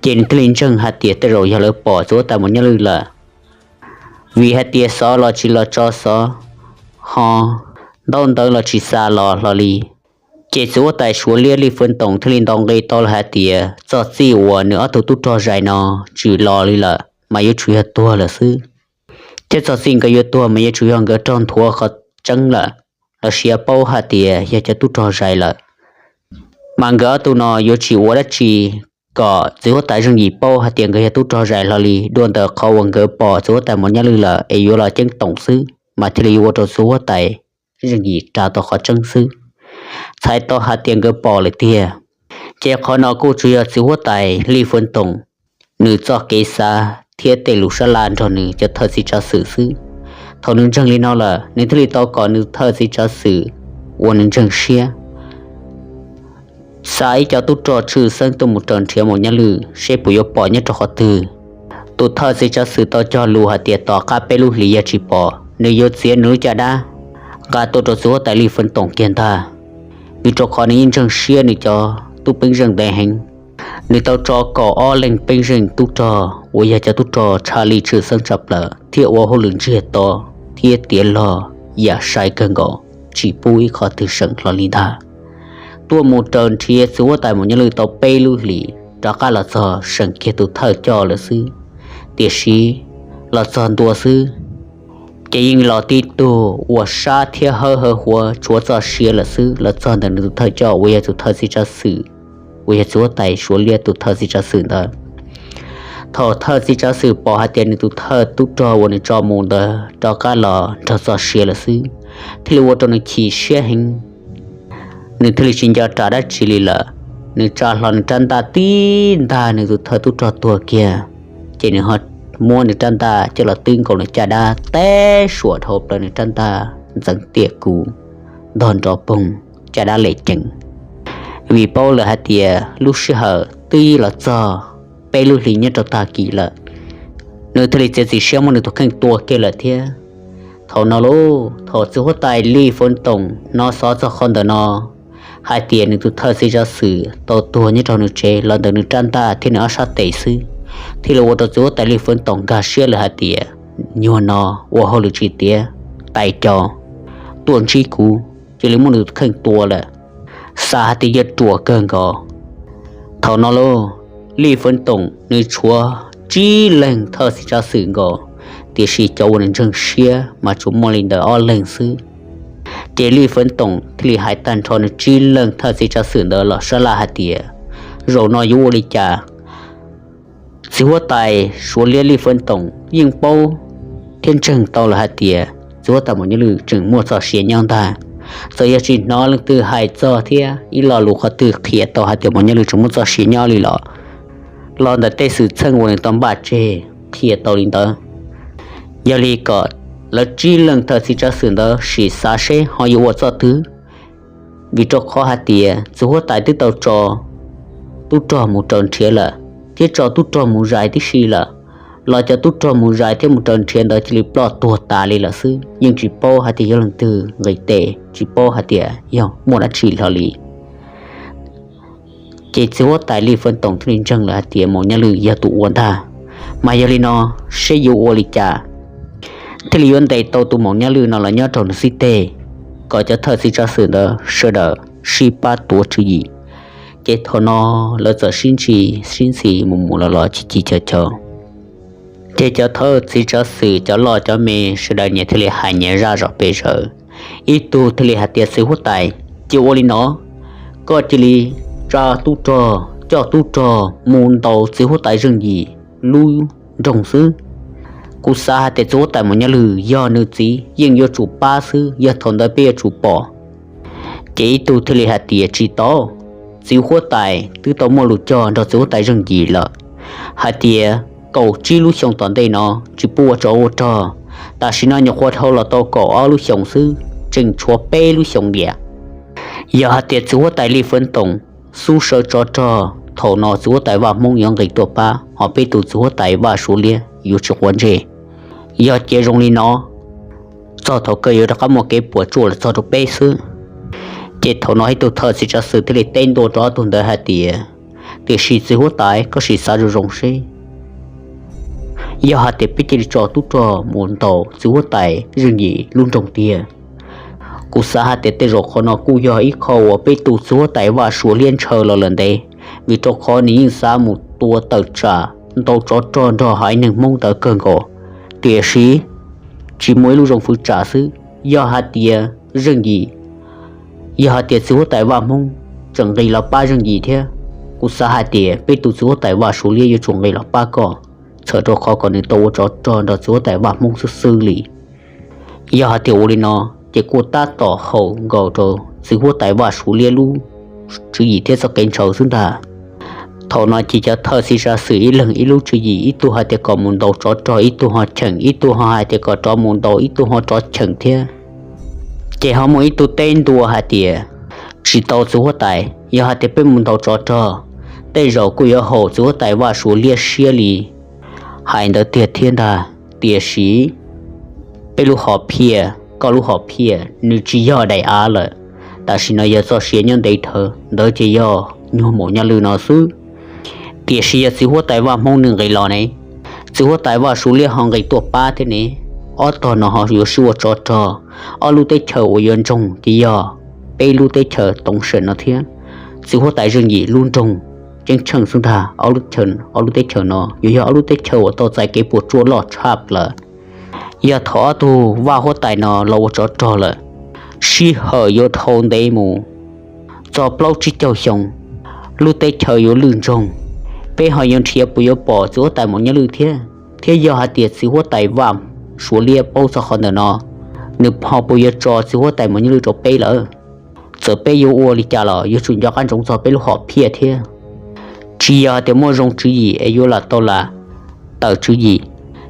Ces nws thiaj li ntseeg hais tias tej zaum yog lawv pom txiv huab tais Maum Nyaj Lwj lawm, vim hais tias xov los tsis los tso xov, ho ntaub ntawv los tsis xa los hlo li. Ces txiv huab tais Suav Liab Lij Fwv Toom thiaj li ntaus nqi tau lawm hais tias txog txij uas nws ob tug tub rog zais no tsis los li lawm mas yuav tsum yog tuag lawm xwb, thiab txog txij nkawd yuav tuag mas yuav tsum yog nkawd raug nthuav qhov tseeb lawm, los sis paub hais tias yog cov tub rog zais lawm, mas nkawd ob tug no yuav tsis ua dab tsi kom txiv huab tais Zeej Yim paub hais tias nkawd yog tub rog zais hlo li, dua ntawm qhov uas nkawd pom txiv huab tais Maum Nyaj Lwj lawm es yuav los ceeb toom xwb mas thiaj li yuav ua rau txiv huab tais Zeej Yim ras tau qhov tseeb xwb, txhais tau hais tias nkawd pom lawm tiag. Ces qhov no kuj tsuas yog txiv huab tais Lij Fwv Toom nws txoj kev xav thiab tej lus sab laj nrog nws cov thawj txiv tsav xwm xwb. Thaum nws ntseeg li no lawm, nws thiaj li tau kom nws thawj txiv tsav xwm uas nws ntseeg siab xa ib co tub rog tshwj xeeb tuaj mus raws nrhiav Maum Nyaj Lwj seb puas yuav pom nyob rau qhov twg. Tus thawj txiv tsav xwm tau cog lus hais tias tom qab peb lub hlis yog tsis pom, nws yuav txiav nws lub caj dab nqa tuaj rau txiv huab tais Lij Fwv Toom kiag ntag, vim rau qhov nws yeej ntseeg siab nws cov tub peeb zeej ntev heev. Nws tau tso kaum ob leeg peeb zeej tub rog uas yog cov tub rog tshaj lij tshwj xeeb tshaj plaws thiab ua hauj lwm ntsiag to thiab tiav log yam sai kawg nkaus, tsis pub ib qho twg seem hlo li ntag, tuaj mus raws nrhiav txiv huab tais Maum Nyaj Lwj tau peb lub hlis rov qab los txog seem kiag tus thawj coj lawm xwb. Tiam sis los txog ntua xwb ces yeej los tib tug uas sab thiab hawb hawv huav tshuav txoj sia lawm xwb, los txog ntawm nws tus thawj coj uas yog tus thawj txiv tsav xwm, uas yog txiv huab tais Suav Liab tus thawj txiv tsav xwm ntawd. Thaum thawj txiv tsav xwm pom hais tias nws tus thawj tub rog uas nws tso mus ntawd rov qab los nrog txoj sia lawm xwb, thiaj li ua rau nws chim siab heev. Nws thiaj li tsis nco ras dab tsi li lawm, nws tsa hlo nws rab ntaj tib ntag nws tus thawj tub rog tuag kiag, ces nws ho muab nws rab ntaj coj los twb nkaus nws caj dab teb suam dhau plaws nws rab ntaj ntxeev tiam kuv ntog nrov poog, caj dab lem ceev. Vim paub lawm hais tias lub sij hawm twb los txog peb lub hlis nyob rau tag kis lawm, nws thiaj li txiav txim siab muab nws tus kheej tua kiag lawm thiab. Thaum no lauj, thaum txiv huab tais Lij Fwv Toom hnov xov txog qhov ntawm no hais tias nws tus thawj txiv tsav xwm tau tuag nyob rau nws tsev los ntawm nws rab ntaj thiab nws ob sab tes xwb, thiaj li ua rau txiv huab tais Lij Fwv Toom nkag siab lawm hais tias nyuag no ua hauj lwm tsis tiav, tais co tuaj ntsib kuv, cia li muab nws tus kheej tua lawm, xav hais tias yuav ruam kawg nkaus. Thaum no lauj, Lij Fwv Toom nws tshuav tsib leeg thawj txiv tsav xwm nkaus, tiam sis cov uas nws ntseeg siab mas tsuas muaj li ntawm ob leeg xwb. Ces Lij Fwv Toom thiaj li hais tag nrho nws tsib leeg thawj txiv tsav xwm ntawd los sab laj hais tias zaum no yuav ua li cas. Txiv huab tais Suav Liab Lij Fwv Toom yeej paub thiab ntseeg tau lawm hais tias txiv huab tais Maum Nyaj Lwj tseem muaj txoj sia nyob ntag. Txawm yog tsis hnov leej twg hais txog thiab ib lo lus qhov twg qhia tau hais tias Maum Nyaj Lwj tseem muaj txoj sia nyob li los, los ntawm tej xwm txheej uas nws tau npaj tseg qhia tau li ntawd. Yog li kom lawv tsib leeg thawj txiv tsav xwm ntawd sim xav seb ho yuav ua txoj twg, vim rau qhov hais tias txiv huab tais twb tau tso tub rog mus raws nrhiav lawm thiab tso tub rog mus zais tib si lawm, los cov tub rog mus zais thiab mus raws nrhiav ntawd cia li ploj tuag tas li lawm xwb, yeej tsis paub hais tias yog leej twg nqis tes, tsis paub hais tias yog muaj dab tsi hlo li. Ces txiv huab tais Lij Fwv Toom thiaj li ntseeg lawm hais tias Maum Nyaj Lwj yog tus ua ntag. Mas yog li no, seb yuav ua li cas thiaj li yuav ntes tau tus Maum Nyaj Lwj no los nyob rau nws xib teg, kom cov thawj txiv tsav xwm ntawd sawv daws sib pab tuav tswv yim. Ces thaum no lawv txawm sib ntsib sib ntxhi mus mus los los chim chim chawv chawv. Ces cov thawj txiv tsav xwm cov loj cov me sawv daws nyias thiaj li hais nyias zaj zom pes zaws. Ib tug thiaj li hais tias txiv huab tais, cia ua li no, koj cia li tsa tub rog coj tub rog mus ntaus txiv huab tais Zeej Yim lub nroog xwb. Kuv xav hais tias txiv huab tais Maum Nyaj Lwj yog nws txiv yeej yuav tsum pab xwb, yog thaum ntawd peb yuav tsum pom. Ces ib tug thiaj li hais tias tsis tau, txiv huab tais twb tau muaj lus cog nrog txiv huab tais Zeej Yim lawm hais tias kaum tsib lub xyoo tom ntej no tsis pub ua tsov ua rog. Tam sim no nyuam qhuav dhau los tau kaum ob lub xyoos xwb, tseem tshuav peb lub xyoos tiag. Yog hais tias txiv huab tais Lij Fwv Toom xub sawv tsov rog, thaum no txiv huab tais Vaj Hmoob yuav nqis tuaj pab, ho peb tus txiv huab tais Vaj Suav Liab yuav tsis quav ntsej. Yog cia zoo li no, txog thaum kawg yuav rov qab muaj kev puas tsuaj los txog rau peb xwb. Ces thaum no ib tug thawj txiv tsav xwm thiaj li teb ntua rau ob tug ntawd hais tias, tiam sis txiv huab tais, koj sim xav zoo zoo seb, yog hais tias peb cia li tso tub rog mus ntaus txiv huab tais Zeej Yim lub nroog tiag, kuv xav hais tias tej zaum qhov no kuj yog ib qho uas peb tus txiv huab tais Vaj Suav Liab ntshaw los lawm ntev, vim rau qhov nws yeej xav mus tua tawm tsam ntaus tsov rog nrog haiv neeg Hmoob ntawd kawg nkaus, tiam sis tsis muaj ib lub zoo fwv tsam xwb. Yog hais tias Zeej Yim, yog hais tias txiv huab tais Vaj Hmoob tseem nqis los pab Zeej Yim thiab, kuv xav hais tias peb tus txiv huab tais Vaj Suav Liab yuav tsum nqis los pab koj, txhawm rau qhov kom nws tau ua tsov rog nrog txiv huab tais Vaj Hmoob xwb xwb li. Yog hais tias ua li no, ces kuj tab tom haum nkaus rau txiv huab tais Vaj Suav Liab lub tswv yim thiab txoj kev ntshaw xwb ntag. Thaum no ces cov thawj txiv tsav xwm ib leeg ib lub tswv yim, ib tug hais tias kom mus ntaus tsov rog, ib tug ho cheem, ib tug ho hais tias kom rov mus ntaus, ib tug ho rov cheem thiab. Ces ho muaj ib tug teb ntua hais tias, tsis tau txiv huab tais, yog hais tias peb mus ntaus tsov rog, tej zaum kuj yuav haum txiv huab tais Vaj Suav Liab siab li hais ntawd tiag thiab ntag. Tiam sis peb lub hom phiaj, koj lub hom phiaj nws tsis yog daim av lawm, tam sim no yog txoj sia nyob ntev dhawv, ntawd ces yog nyuag maum nyaj lwj no xwb. Tiam sis yog txiv huab tais Vaj Hmoob nws nqis los ne, txiv huab tais Vaj Suav Liab ho nqis tuaj pab thiab ne, ob tog no ho yuav sib ua tsov rog, ob lub teb chaws uas yuav ntsoog ces yog peb lub teb chaws Toov Seem no thiab txiv huab tais Zeej Yim lub nroog Ceeb Tsheej xwb ntag. Ob lub teb chaws no yuav yog ob lub teb chaws uas tau txais kev puas tsuaj loj tshaj plaws. Yog thaum ob tug vaj huab tais no los ua tsov rog lawm, sij hawm yuav dhau ntev mus txog plaub tsib caug xyoo, lub teb chaws yuav lwj ntsoog, peb ho yuav nrhiav puas yuav pom txiv huab tais maum nyaj lwj thiab? Thiab yog hais tias txiv huab tais Vaj Suav Liab paub txog qhov ntawm no, nws ho puas yuav tso txiv huab tais maum nyaj lwj rau peb lawm? Txawm peb yuav ua li cas los yuav tsum nco qab ntsoov txog peb lub hom phiaj thiab. Tsis yog hais tias muaj zoo tswv yim es yuav lam tau lam tawm tswv yim,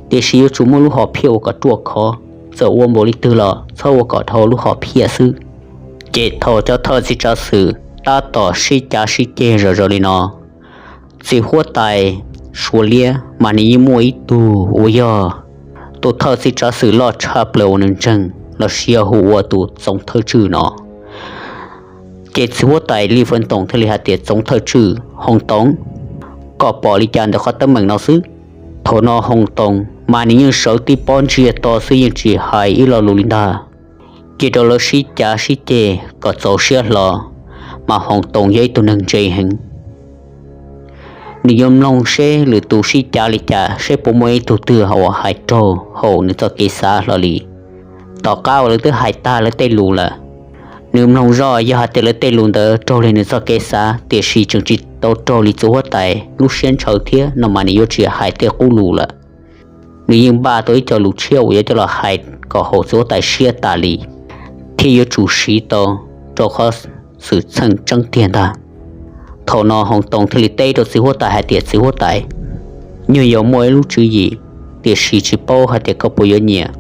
tiam sis yuav tsum muaj lub hom phiaj uas kom ruaj khov, txawm ua npaum li twg los txhob ua kom dhau lub hom phiaj xwb. Ces thaum cov thawj txiv tsav xwm tab tom sib cav sib ceg zom zaws li no, txiv huab tais Suav Liab mas nws yeej muaj ib tug uas yog tus thawj txiv tsav xwm loj tshaj plaws uas nws ntseeg los sis yog hu ua tus txoov thawj tswj no. Ces txiv huab tais Lis Fwv Toom thiaj li hais tias, txoov thawj tswj Hoos Toov, koj pom li cas ntawm qhov teeb meem no xwb? Thaum no Hoos Toom mas nws yeej sawv tib pob ntsiag to xwb, yeej tsis hais ib lo lus li ntag. Cia rau lawv sib cav sib ceg kom txaus siab hlo, mas Hoos Toom yog ib tug neeg ntse heev. Nws yuav mloog seb lwm tus sib cav li cas, seb puas muaj ib tug twg uas hais raug hauv nws txoj kev xav hlo li. Tom qab uas lawv twb hais tag lawv tej lus lawm, nws mloog zoj yog hais tias lawv tej lus ntawd raug li nws txoj kev xav, tiam sis tseem tsis tau raug li txiv huab tais lub siab ntshaw thiab no mas nws yuav tsis hais tej qub lus lawm. Nws yeej npaj tau ib co lus tshiab uas yuav coj los hais kom haum txiv huab tais siab tas li, thiab yuav tsum siv tau rau qhov xwm txheej tseeb tiag ntag. Thaum no Hoos Toom thiaj li teb rau txiv huab tais hais tias, txiv huab tais, nyuag yuav muaj ib lub tswv yim, tiam sis tsis paub hais tias koj puas yuav nyiam.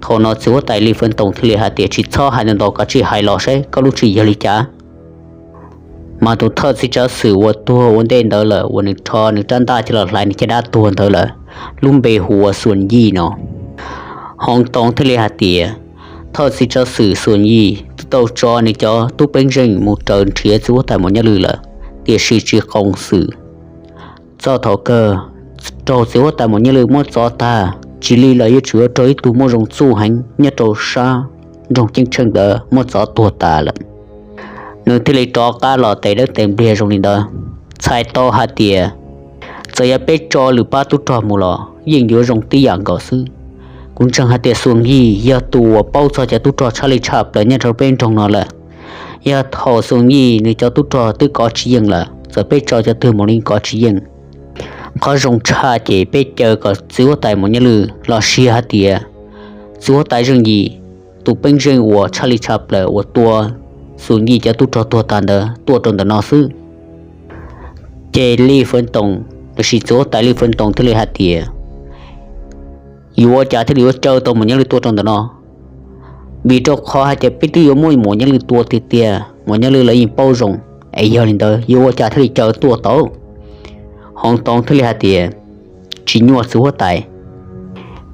Thaum no txiv huab tais Lis Fwv Toom thiaj li hais tias, tsis txhob hais ntau ntau, koj cia li hais los saib koj lub tswv yim yog li cas. Mas tus thawj txiv tsav xwm uas tuag ua ntej ntawd lawm uas nws rho nws rab ntaj coj los hlais nws caj dab tuag ntawd lawm, lub npe hu ua Xuas Yij no. Hoos Toom thiaj li hais tias, thawj txiv tsav xwm Xuas Yij twb tau tso nws cov tub peeb zeej mus raws nrhiav txiv huab tais Maum Nyaj Lwj lawm, tiam sis tsis qoos xwm. Txog thaum kawg, raug txiv huab tais Maum Nyaj Lwj muab txov tag, tsis li los yuav tsum yuav raug ib tug muaj zoo txuj heev nyob rau sab nroog Ceeb Tsheej ntawd muab txov tuag tas lawm. Nws thiaj li rov qab los tes dawb tes npliag zoo li ntawd. Txhais tau hais tias, txawm yog peb tso lwm pab tub rog mus los yeej yuav zoo tib yam nkaus xwb. Kuv ntseeg hais tias Xuas Yij yog tus uas paub txog cov tub rog tshaj li tshaj plaws nyob rau peb nroog no lawm. Yog thaum Xuas Yij nws cov tub rog twb kov tsis yeej lawm, txawm peb tso cov twg mus los yeej kov tsis yeej. Qhov zoo tshaj ces peb caw kom txiv huab tais Maum Nyaj Lwj los sis hais tias txiv huab tais Zeej Yim, tus peeb zeej uas tshaj li tshaj plaws uas tua Xuas Yij cov tub rog tuag tas ntawd tuaj rau ntawm no xwb. Ces Lis Fwv Toom, los sis txiv huab tais Lis Fwv Toom thiaj li hais tias, yuav ua cas thiaj li yuav caw tau Maum Nyaj Lwj tuaj rau ntawm no? Vim rau qhov hais tias peb twb yuav muab Maum Nyaj Lwj tua tiag tiag, Maum Nyaj Lwj lawv yeej paub zoo, es yog li ntawd yuav ua cas thiaj li caw tuaj tau? Hoos Toom thiaj li hais tias, tsis nyuaj txiv huab tais,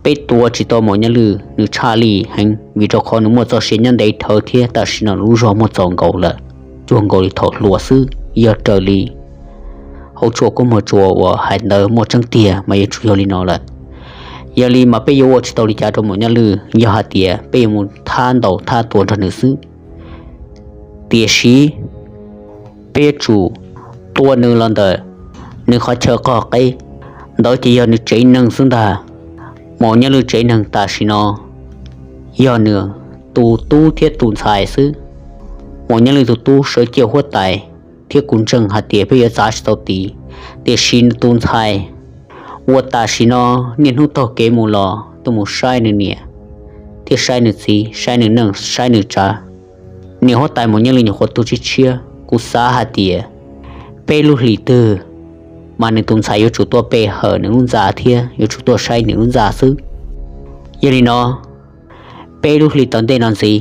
Peb tua tsis tau Maum Nyaj Lwj nws tshaj lij heev, vim rau qhov nws muaj txoj sia nyob ntev dhawv thiab tam sim no lub zog muaj txaus nkaus lawm, cuag nkaus li thaum hluas xwb. Yog raws li hauv tshuaj kub muag tsua uas hais ntawd muaj tseeb tiag mas yuav tsum yog li no lawm. Yog li mas peb yuav ua tsis tau li cas rau Maum Nyaj Lwj yog hais tias peb yuav mus thab ntaus thab tua nrog nws xwb. Tiam sis peb yuav tsum tua nws los ntawm nws qhov chaw qog qeb, ntawd ces yog nws tsev neeg xwb ntag. Maum Nyaj Lwj tsev neeg tam sim no yog nws tus tub thiab tus ntxhais xwb. Maum Nyaj Lwj tus tub sawv ciaj huab tais thiab kuv ntseeg hais tias peb yuav txav tsis tau tid, tiam sis nws tus ntxhais uas tam sim no niaj hnub taug kev mus los tuaj mus saib nws niam thiab saib nws txiv, saib nws neej saib nws tsav. Niam huab tais Maum Nyaj Lwj nyuam qhuav tuag tshiab tshiab, kuv xav hais tias peb lub hlis twg mas nws tus ntxhais yuav tsum tuaj pe hawm nws lub ntxa thiab yuav tsum tuaj saib nws lub ntxa xwb. Yog li no, peb lub hlis tom ntej no ntxiv,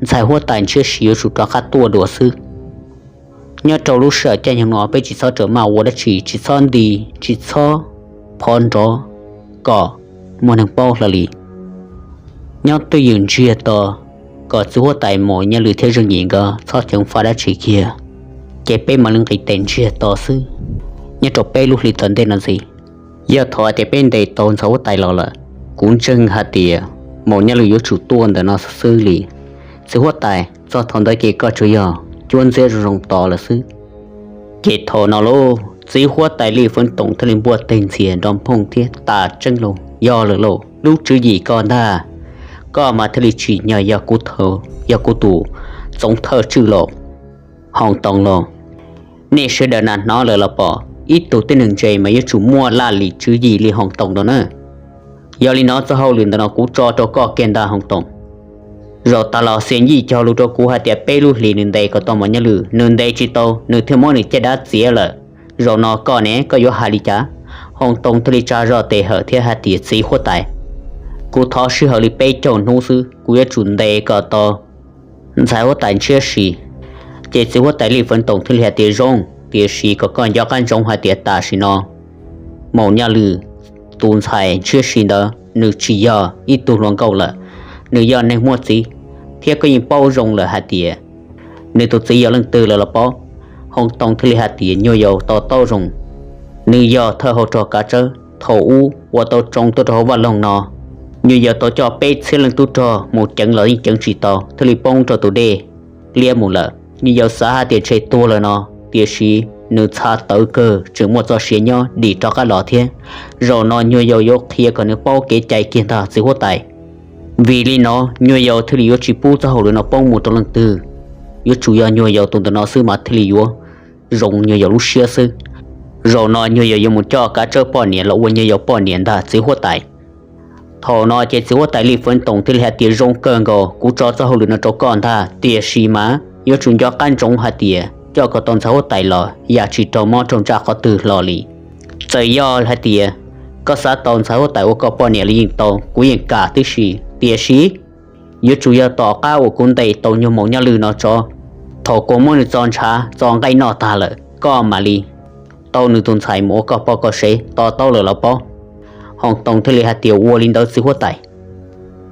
ntxhais huab tais Ntshiab Sis yuav tsum rov qab tuaj dua xwb. Nyob rau lub sij hawm caij nyoog no peb tsis txhob rawm maj ua dab tsi, tsis txhob nti, tsis txhob phov nrov kom muaj neeg paub hlo li. Nyob twj ywm ntsiag to kom txiv huab tais Maum Nyaj Lwj thiab Zeej Yim nkawd txhob ceev faj dab tsi kiag, ces peb mam li nqis tes ntsiag to xwb nyob rau peb lub hlis tom ntej no ntxiv. Yog thaum hais tias peb ntes tau ntxhais huab tais los lawm, kuv ntseeg hais tias Maum Nyaj Lwj yuav tsum tuaj ntawm no xwb li. Txiv huab tais, txog thaum ntawd ces koj tsuas yog cuab ntxiab zoo zoo tod lawm xwb. Ces thaum no lauj, txiv huab tais Lij Fwv Toom thiaj li npuaj teg ntxias nrov nphooj thiab tas tseeb lauj, yog lawm lauj, lub tswv yim koj ntag. Koj mas thiaj li tsim nyog yog kuv, yog kuv tus txoov thawj tswj lauj, Hoos Toos lauj. Nej sawv daws na hnov lawm los pom, ib tug tib neeg ntse mas yuav tsum muaj laj lim tswv yim li Hoos Toos no na. Yog li no txoj hauj lwm ntawm no kuv tso rau koj kiag ntag Hoos Toos. Zaum tas los Xias Yij cog lus rau kuv hais tias peb lub hlis nws ntes kom tau Maum Nyaj Lwj, nws ntes tsis tau nws thiaj muab nws caj dab txiav lawm. Zaum no koj ne, koj yuav hais li cas? Hoos Toos thiaj li tsa zog tes hawm thiab hais tias txiv huab tais, kuv thov sij hawm li peb caug hnub xwb, kuv yuav tsum ntes kom tau ntxhais huab tais Ntshiab Sis. Ces txiv huab tais Lij Fwv Toom thiaj li hais tias zoo, tiam sis kom koj nco qab ntsoov hais tias tam sim no Maum Nyaj Lwj tus ntxhais Ntshiab Sis ntawd nws tsis yog ib tug hluas nkauj lawm, nws yog neeg muaj txiv, thiab koj yeej paub zoo lawm hais tias nws tus txiv yog leej twg lawm los paub. Hoos Toos thiaj li hais tias nyuag yaus to taub zoo, nws yog thawj hauv rog kav tsawb thaum ub uas tau tsoo tuaj rau hauv vaj loog no. Nyuag yaus tau coj peb txhiab leej tub rog mus ceev los yeej ceev tsis tau, thiaj li poob rau tus dej liab mus lawm. Nyuag yaus xav hais tias ntshe tuag lawm no, tiam sis nws txha tawv kawg tseem muaj txoj sia nyob dim rov qab los thiab. Zaum no nyuag yaus yuav qhia kom nws paub kev cai kiag ntag txiv huab tais. Vim li no nyuag yaus thiaj li yuav tsis pub txoj hauj lwm no poob mus rau leej twg, yuav tsum yog nyuag yaus tus ntawm no xwb mas thiaj li yuav zoo nyuag yaus lub siab xwb. Zaum no nyuag yaus yuav mus coj kav tsawb poj niam los ua nyuag yaus poj niam ntag txiv huab tais. Thaum no ces txiv huab tais Lij Fwv Toom thiaj li hais tias zoo kawg nkaus, kuv tso txoj hauj lwm no rau koj ntag, tiam sis mas yuav tsum nco qab ntsoov hais tias coj kom tau ntxhais huab tais los yam tsis raug mob raug ntsaj qhov twg hlo li. Txawm yog hais tias koj xav tau ntxhais huab tais ua koj poj niam los yeej tau, kuv yeej kam tib si, tiam sis yuav tsum yog tom qab uas kuv ntes tau nyuag Maum Nyaj Lwj no tso, thaum kuv muab nws txo ntshav txo nqaij noj tag lawm koj mam li tau nws tus ntxhais mus ua koj poj koj sev, to taub lawm los paub. Hoos Toos thiaj li hais tias ua li ntawd txiv huab tais.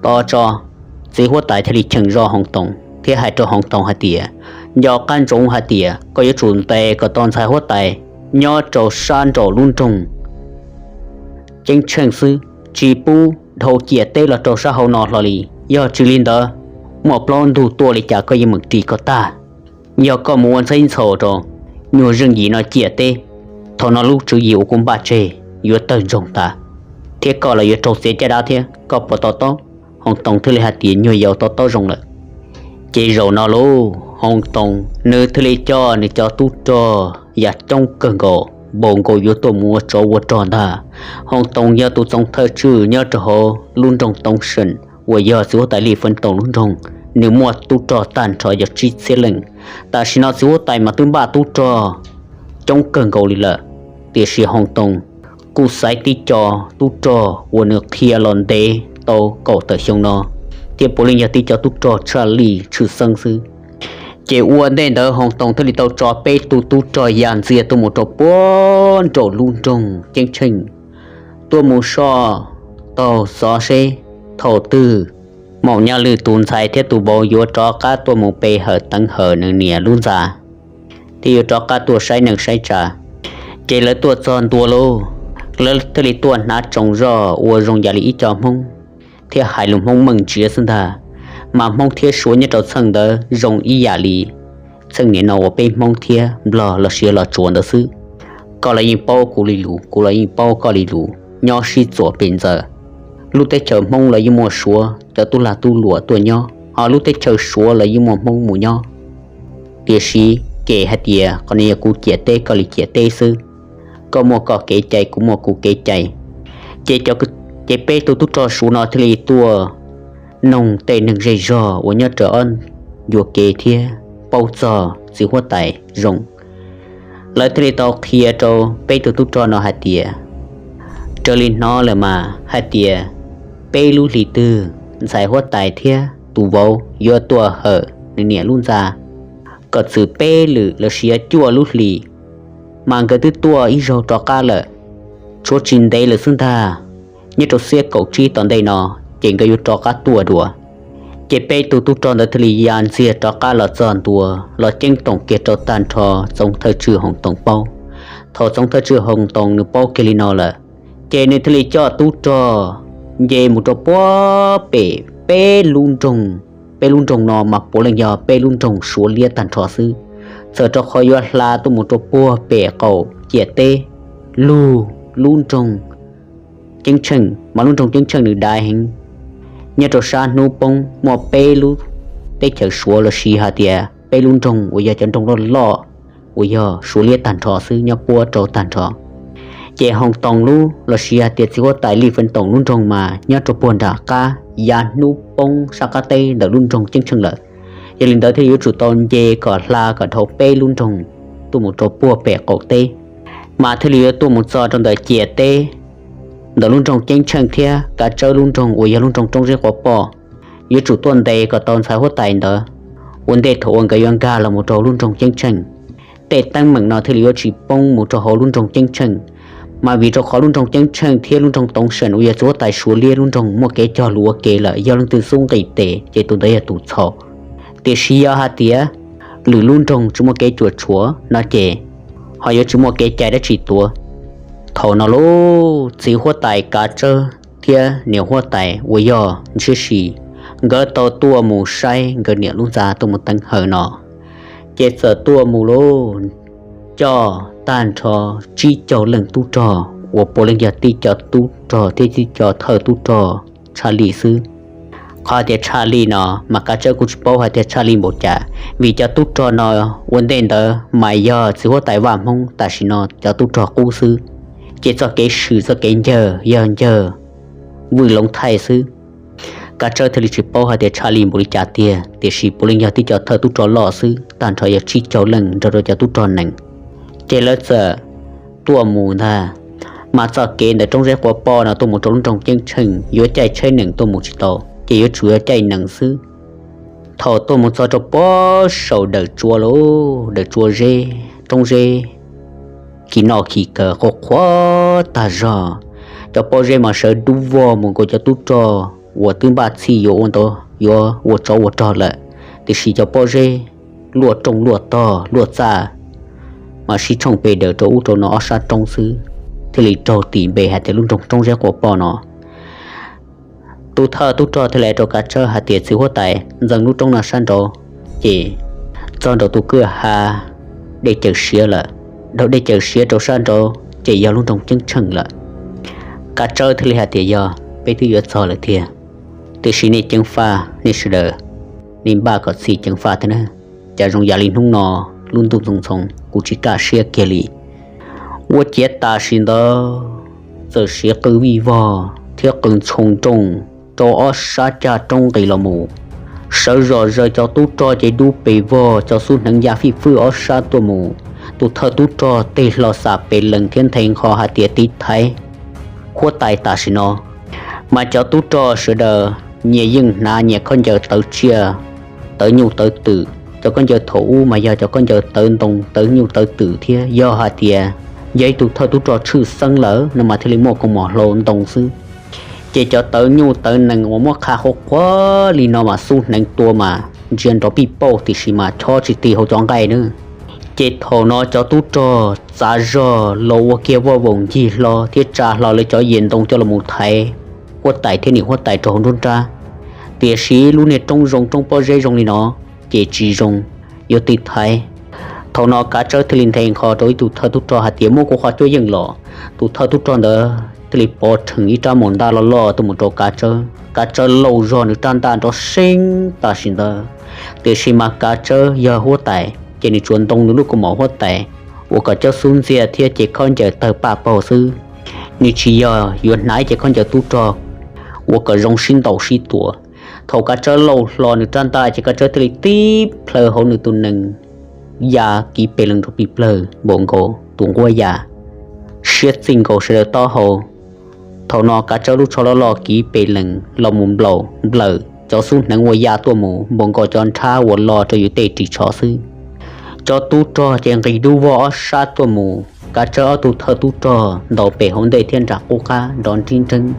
Tos tso, txiv huab tais thiaj li cheem zog Hoos Toos thiab hais rau Hoos Toos hais tias nco qab ntsoov hais tias koj yuav tsum ntes kom tau ntxhais huab tais nyob rau sab nraum lub nroog Ceeb Tsheej xwb, tsis pub dhau ciam teb los rau sab hauv no hlo li. Yog tsis li ntawd, muaj plaub ntug tuaj li cas koj yeej meem ris kom tag. Yog koj mus ua ntxhab ntxhaus rau nyuag Zeej Yim no ciam teb, thaum no lub tswv yim uas kuv npaj tseg yuav tawg ntsoog tas, thiab koj los yuav raug txiav caj dab thiab, koj puas to taub? Hoos Toos thiaj li hais tias nyuag yaus to taub zoo lawm. Ces zaum no lauj, Hoos Toos nws thiaj li coj nws cov tub rog yam coob kawg nkaus npaum nkaus yuav tuaj mus ua tsov ua rog ntag. Hoos Toos yog tus txoov thawj tswj nyob rau hauv lub nroog Toob Seem uas yog txiv huab tais Lij Fwv Toom lub nroog, nws muaj tub rog tag nrho yog tsib txhiab leej. Tam sim no txiv huab tais mas twb npaj tub rog coob kawg nkaus li lawm, tiam sis Hoos Toos kuj xaiv tib co tub rog uas nws qhia los ntev tau kaum tawm xyoo no, thiab puav leej yog tib co tub rog tshaj lij tshwj xeeb xwb. Ces ua ntej ntawd Hoos Toos thiaj li tau tso peb tug tub rog ya ntxiag tuaj mus rau puag nraum lub nroog Ceeb Tsheej, tuaj mus soj paug xov seb thaum twg Maum Nyaj Lwm tus ntxhais thiab tus vauv yuav rov qab tuaj mus pe hawm teev hawm nws niam lub ntxa, thiab yuav rov qab tuaj saib neej saib tsa. Ces lawv tuaj txog ntua lauj, lawv thiaj li tuaj hnav tsoos zoj ua zoo yam li ib co Hmoob, thiab hais lus Hmoob meej ntsia xwb ntag. Mas Hmoob thiab Suav nyob rau txheej ntawd zoo ib yam li txheej niaj no uas peb Hmoob thiab Nplog los sis Los Tsuas ntawd xwb. Koj los yeej paub kuv li lus, kuv los yeej paub koj li lus, nyob sib txuas pem ntxawm. Lub teb chaws Hmoob los yeej muaj Suav cov tub lag tub luam tuaj nyob, ho lub teb chaws Suav los yeej muaj Hmoob mus nyob. Tiam sis kem hais tias qhov no yog kuv ciam teb koj li ciam teb xwb, koj muaj koj kev cai kuv muaj kuv kev cai. Ces, ces peb tug tub rog Suav no thiaj li tuaj noog tej neeg zej zog uas nyob raws ob yuam kev thiab paub txog txiv huab tais zoo. Lawv thiaj li tau qhia rau peb tug tub rog no hais tias, raws li hnov lawm mas hais tias peb lub hlis twg ntxhais huab tais thiab tus vauv yuav tuaj hawm nws niam lub ntxa kom txwm peb lwm los sis yog cuaj lub hlis, mas nkawd twb tuaj ib zaug rov qab lawm. Tshuav tsis ntev lawm xwb ntag, nyob rau xiab kaum tsib tom ntej no ces nkawd yuav rov qab tuaj dua. Ces peb tug tub rog ntawd thiaj li ya ntxiag rov qab los txog ntua, los ceeb toom kiag rau tag nrho tsoom thawj tswj Hoos Toos paub. Thaum tsoom thawj tswj Hoos Toos nws paub kiag li no lawm, ces nws thiaj li coj tub rog nce mus rau puag pem peb lub nroog. Peb lub nroog no mas puav leej yog peb lub nroog Suav liab tag nrho xwb, txawm rau qhov yuav hla tuaj mus rau puag pem qaum ciam teb lug lub nroog Ceeb Tsheej, mas lub nroog Ceeb Tsheej nws dav heev. Nyob rau sab hnub poob muaj peb lub teb chaws Suav los sis hais tias peb lub nroog uas yog cov nroog loj loj uas yog Suav liab tag nrho xwb nyob puab rau tag nrho. Ces Hoos Toos lub los sis hais tias txiv huab tais Lij Feej Toom lub nroog mas nyob rau puag nram qab yav hnub poob sab qab teb ntawm lub nroog Ceeb Tsheej lawm. Yog li ntawd thiaj yuav tsum tau nce kom hla kom dhau peb lub nroog tuaj mus rau puag pem qaum teb, mas thiaj li yuav tuaj mus txog rau ntawm ciam teb ntawm lub nroog Ceeb Tsheej thiab Kav Tsawb lub nroog uas yog lub nroog Roob Zeb Quav Poj. Yuav tsum tuaj ntes kom tau ntxhais huab tais ntawd ua ntej thaum uas nkawd yuav nkag los mus rau lub nroog Ceeb Tsheej. Tej teeb meem no thiaj li yuav tsis poob mus rau hauv lub nroog Ceeb Tsheej, mas vim rau qhov lub nroog Ceeb Tsheej thiab lub nroog Toov Seem uas yog txiv huab tais Suav liab lub nroog muaj kev cog lus ua ke lawm, yog leej twg xub nqis tes ces tus ntawd yog tus txhaum. Tiam sis yog hais tias lwm lub nroog tsis muaj kev cuam tshuam no ces ho yuav tsis muaj kev cai dab tsi tuav. Thaum no lauj, txiv huab tais Kav Tsawb thiab niam huab tais uas yog Ntshiab Si, nkawd tau tuaj mus saib nkawd niam lub ntxa tuaj mus teev hawm no, ces txawm tuaj mus lauj, coj tag nrho tsib caug leej tub rog uas puav leej yog tib co tub rog thiab tib co thawj tub rog tshaj lij xwb. Qhov tias tshaj lij no mas Kav Tsawb kuj tsis paub hais tias tshaj lij npaum cas, vim cov tub rog no ua ntej ntawd mas yog txiv huab tais Vaj Hmoob tam sim no cov tub rog qub xwb, ces txoj kev swm txoj kev ncawg yog ncawg vwj loov thaij xwb. Kav Tsawb thiaj li tsis paub hais tias tshaj lij npaum li cas tiag, tiam sis puav leej yog tib co thawj tub rog loj xwb, tag nrho yog tsib caug leej nrog rau cov tub rog nees. Ces lawv txawm tuaj mus ntag, mas txoj kev ntawm Roob Zeb Quav Poj no tuaj mus rau lub nroog Ceeb Tsheej yuav caij tsheb nees tuaj mus tsis tau, ces yuav tsum yog caij nees xwb. Thaum tuaj mus txog rau puag saum Dawm Tsua lauj, Dawm Tsua zeb, Roob Zeb khi noj khi kawg qhuav qhuav tag zog, cov pob zeb mas sawv dub vog mus nkaus cov tub rog uas twb npaj txhij yuav ua ntau, yuav ua tsov ua rog lawm, tiam sis cov pob zeb luaj rooj luaj tog luaj txaj mas sib tshooj pe daws rau ub rau no ob sab roob xwb, thiaj li raug tis npe hais tias lub nroog Roob Zeb Quav Poj no. Tus thawj tub rog thiaj li hais rau Kav Tsawb hais tias txiv huab tais, ntxeev lub roob no sab nraud, ces txog nraum tus kwj ha dej cawm siav lawm, dhau dej cawm siav rau sab nraud ces yog lub nroog Ceeb Tsheej lawm. Kav Tsawb thiaj li hais tias yog, peb twb yuav txog lawm tiag, tiam sis nej ceev faj nej sawv daws, nej npaj kom txhij ceev faj thiab na. Cas zoo yam li hnub no lub ntuj ntxoov ntxoo kuv tsis kaj siab kiag li. Ua ciav tam sim ntawd txawm siav qw vij vog thiab qw ntshoo nrooj rau ob sab caj roob nqis los mus. Sawv zom zaws cov tub rog ces dub pes vog, cov xub hneev ya fij fwj ob sab tuaj mus. Tus thawj tub rog tig hlo xam pes lees thiab nthe nqho hais tias tiv thaiv huab tais tam sim no. Mas cov tub rog sawv daws nyias yeej hnav nyias khaub ncaws tawv tsiaj, tawv nyuj tawv twm. Cov khaub ncaws thaum ub mas yog cov khaub ncaws tawv ntoo tawv nyuj tawv twm thiab, yog hais tias yog ib tug thawj tub rog tshwj xeeb lawm no mas thiaj li muaj kaus mom hlau ntoo xwb. Ces cov tawv nyuj tawv nees uas muab qha qhuav qhuav li no mas xub hneev tua mas ntsia nrov pij pauj tiam sis mas chob tsis tig hauv cov nqaij na. Ces thaum no cov tub rog txav zog los ua kiag voj voos ncig hlo thiab tsa hlo lawv cov yim ntoo coj los mus thaiv huab tais thiab niam huab tais rau hauv nruab nrab. Tiam sis lub niag roob zoo roob pob zeb zoo li no ces tsis zoo yuav tig thaiv. Thaum no Kav Tsawb thiaj li nthe nqho rau ib tug thawj tub rog hais tias, muab kuv qhov cuab yeej los. Tus thawj tub rog ntawd thiaj li pov rhees ib rab maum ntaj loj loj tuaj mus rau Kav Tsawb. Kav Tsawb lauj zog nws rab ntaj nrov seeb tam sim ntawd, tiam sis mas Kav Tsawb yog huab tais ces nws tsuas ntoo nws lub kaus mom huab tais uas kom cov xub ntxiag thiab cev khaub ncaws tawg paj paug xwb. Nws tsis yog yuav hnav cev khaub ncaws tub rog uas kom zoo sib ntaus sib tua. Thaum Kav Tsawb lauj hlo nws rab ntaj ces Kav Tsawb thiaj li tib plhaw hauv nws tus nees ya kiv pes lees rau pij plawg npaum nkaus tus nquab ya, siab txij nkaus sawv daws taub hau. Thaum no Kav Tsawb lub tsho loj loj kiv pes lees los mus nplaum nplawm cov xub hneev uas ya tuaj mus npaum nkaus cov nrhab uas lo rau yus tej ris tsho xwb. Cov tub rog ces nqis dub vog ob sab tuaj mus, Kav Tsawb ob tug thawj tub rog ntaus pem hauv ntej thiab nram qub qab nrov nrib nreeb.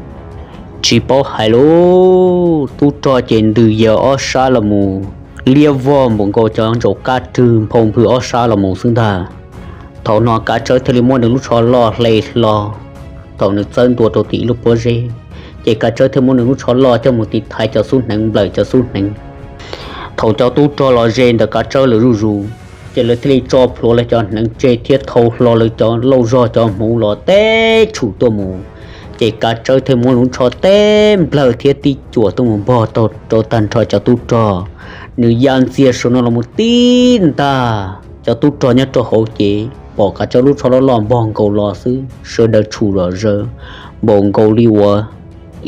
Tsis paub hais lub tub rog ces ntws yaws ob sab los mus liab vog npaum nkaus cov ntsaum kab rwg nphau nphwg ob sab los mus xwb ntag. Thaum no Kav Tsawb thiaj li muab nws lub tsho loj hle hlo. Thaum nws txawb ntua rau tim ib lub pob zeb, ces Kav Tsawb thiaj muab nws lub tsho loj coj mus tiv thaiv cov xub hneev nplawm cov xub hneev. Thaum cov tub rog los ze ntawm Kav Tsawb lawv zuj zus, ces lawv thiaj li tso plhuav lawv cov hneev tseg thiab thau hlo lawv cov lauj zog cov hmuv los teb tshum tuaj mus. Ces Kav Tsawb thiaj muab lub tsho teb nplawg thiab tib cuam tuaj mus npog tau rau tag nrho cov tub rog. Nws ya ntxiag saum no los mus tib ntag, cov tub rog nyob rau hauv ces pom Kav Tsawb lub tsho loj loj npog nkaus los xwb, sawv daws tshum zom zaws npaum nkaus li uas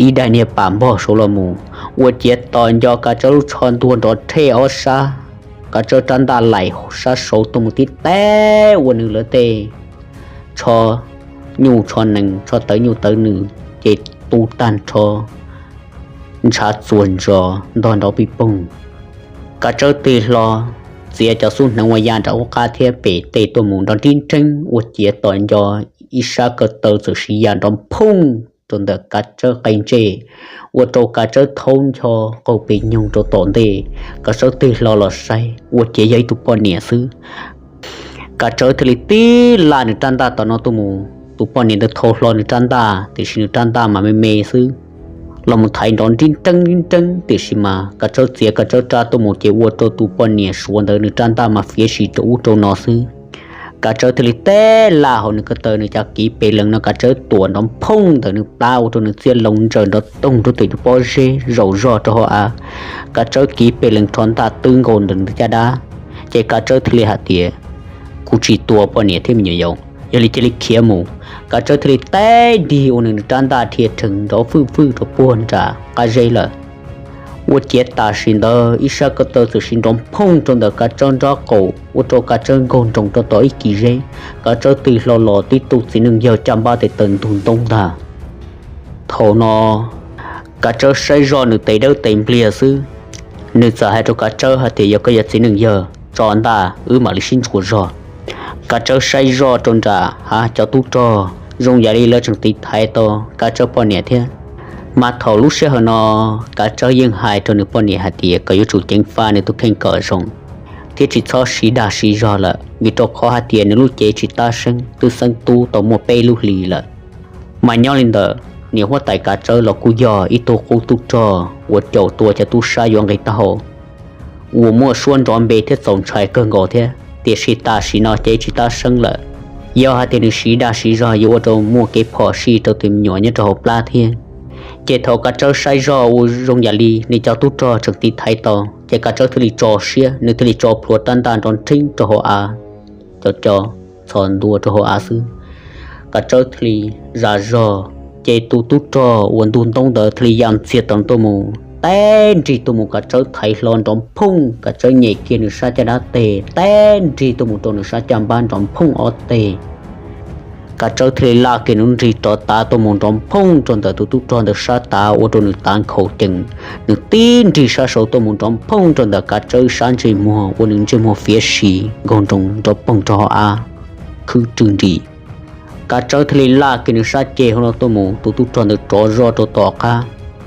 ib daim niag pam npog saud los mus. Ua ciav tos nco Kav Tsawb lub tsho ntuag nrov rhej ob sab, Kav Tsawb rab ntaj laim sab saud tuaj mus tib teb ua nws lawv tej tsho nyuj tsho nees tsho tawv nyuj tawv nws ces tu tag nrho ntshav txuas ntsos ntog nrov pij poog. Kav Tsawb tig hlo txiav cov xub hneev uas ya nram qub qab thiab pem tej tuaj mus nrov nrib nreeb ua ciav tos nco ib sab ko taw txawm siv ya nrov phooj rau ntawm Kav Tsawb qe ntsej, ua rau Kav Tsawb thaub ncho qaug pes nyoog rau tom ntej. Kav Tsawb tig hlo los saib ua ciav yog ib tug poj niam xwb. Kav Tsawb thiaj li tib laj nws rab ntaj tom no tuaj mus, tus poj niam ntawd thau hlo nws rab ntaj tiam sis nws rab ntaj mas me me xwb, los mus thaiv nrov nrib nreeb nrib nreeb tiam sis mas Kav Tsawb txiav Kav Tsawb rab tuaj mus ces ua rau tus poj niam suav ntawd nws rab ntaj mas fiav si rau ub rau no xwb. Kav Tsawb thiaj li tib laj hauv nws ko taw nws cov kiv pes lees no Kav Tsawb tuam nrov phooj ntawm nws plab ua rau nws txiaj loo ntsaws nrov toog rau tim tus pob zeb zaum zog rau hauv av. Kav Tsawb kiv pes lees rho ntaj twb nkaus ntawm nws caj dab, ces Kav Tsawb thiaj li hais tias, kuv tsis tua poj niam thiab me nyuam yaus, yog li cia li khiav mus. Kav Tsawb thiaj li tib nrig ua nws rab ntaj dhia rhees nrov fwj fwj rau puag nram qab zeb lawm. Ua ciav tam sim ntawd ib sab ko taw txawm siv nrov phooj rau ntawm Kav Tsawb nrab qaum ua rau Kav Tsawb nkaug nroos rau tom ib kis zeb. Kav Tsawb tig hlo los tib tug txiv neej yawg caj npab tes taw ntug ntoob ntag. Thaum no Kav Tsawb saib zoj nws tes dawb tes npliag xwb, nws txawm hais rau Kav Tsawb hais tias, yog koj yog txiv neej yawg tso ntaj wb mam li sib ntsuas zog. Kav Tsawb saib zoj rau nram hav cov tub rog zoo yam li lawv tseem tiv thaiv tau Kav Tsawb poj niam thiab. Mas thaum lub sij hawm no Kav Tsawb yeej hais rau nws poj niam hais tias kom yuav tsum ceev faj nws tus kheej kom zoo thiab tsis txhob siv dag siv zog lawm vim rau qhov hais tias nws lub cev tsis tab seeb twb xeeb tub tau muaj peb lub hlis lawm. Mas nyob li ntawd niam huab tais Kav Tsawb los kuj yog ib tug qub tub rog uas caum tua cov tub sab yuav nqi taub hau uas muaj suab nrov npe thiab txaus ntshai kawg nkaus thiab, tiam sis tam sim no cev tsis tab seeb lawm. Yog hais tias nws siv dag siv zog yuav ua rau muaj kev phom sij rau tus me nyuam nyob rau hauv plab thiab. Ces thaum Kav Tsawb saib zoj ua zoo yam li nws cov tub rog tseem tiv thaiv tau ces Kav Tsawb thiaj li tso siab, nws thiaj li tso plhuav rab ntaj nrov nrheeb rau hauv av, co co txhos ntua rau hauv av xwb. Kav Tsawb thiaj li zam zog, ces tus tub rog uas ntug ntoob ntawd thiaj li ya ntxiag tau tuaj mus, teb nrig tuaj mus Kav Tsawb thaiv hlo nrov phooj, Kav Tsawb nyem kiag nws sab caj dab teg teb nrig tuaj mus rau nws sab caj npab nrov phooj ob teg. Kav Tsawb thiaj li laj kiag nws nrig rov tav tuaj mus nrov phooj rau ntawm tus tub rog ntawd sab tav ua rau nws tav nkhaus cees. Nws tib nrig sab saud tuaj mus nrov phooj rau ntawm Kav Tsawb sab ntsej muag ua nws ntsej muag fiav si nkaug nroos nrov poog rau hauv av khwb rwg nris. Kav Tsawb thiaj li laj kiag nws sab ceg hauv no tuaj mus, tus tub rog ntawd rov zog rau tom qab,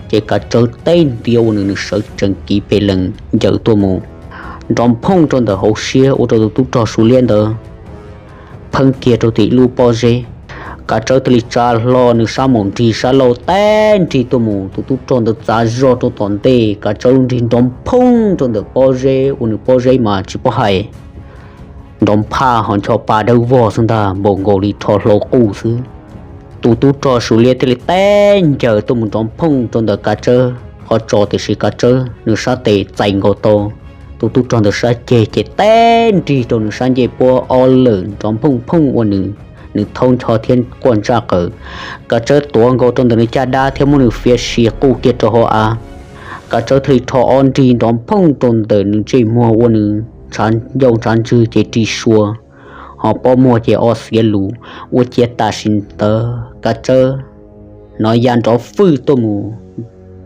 ces Kav Tsawb teb ntiav ua nws, nws sawv tsees kiv pes lees ncaws tuaj mus, nrov nphooj rau ntawm hauv siab ua rau tus tub rog Suav Liab ntawd pheeb kiag rau tim lub pob zeb. Kav Tsawb thiaj li tsa hlo nws sab maum nrig sab laug teb nrig tuaj mus, tus tub rog ntawd txav zog rau tom ntej, Kav Tsawb lub nrig nrov nphooj rau ntawm pob zeb ua nws pob zeb mas tsis paub hais nrov nphaj ho ncho pa dawb vog xwb ntag, npaum nkaus li rho hlau quj xwb. Tus tub rog Suav Liab thiaj li teb ncaws tuaj mus nrov nphooj rau ntawm Kav Tsawb qhov tsos, tiam sis Kav Tsawb nws sab tes txais nkaus tau tus tub rog ntawd sab ceg ces teb nrig rau nws sab ncej puab ob lwm nrov nphooj nphooj ua nws, nws thaub ncho thiab quaj ntsaj qawm. Kav Tsawb tuav nkaus rau ntawm nws caj dab thiab muab nws fiav si quj kiag rau hauv av. Kav Tsawb thiaj li rho ob nrig nrov nphooj rau ntawm nws ntsej muag ua nws ntshav ncauj ntshav ntswg ces ri sua, ho pob muag ces o xiav lus, ua ciav tam sim ntawd Kav Tsawb hnov ya nrov fwj tuaj mus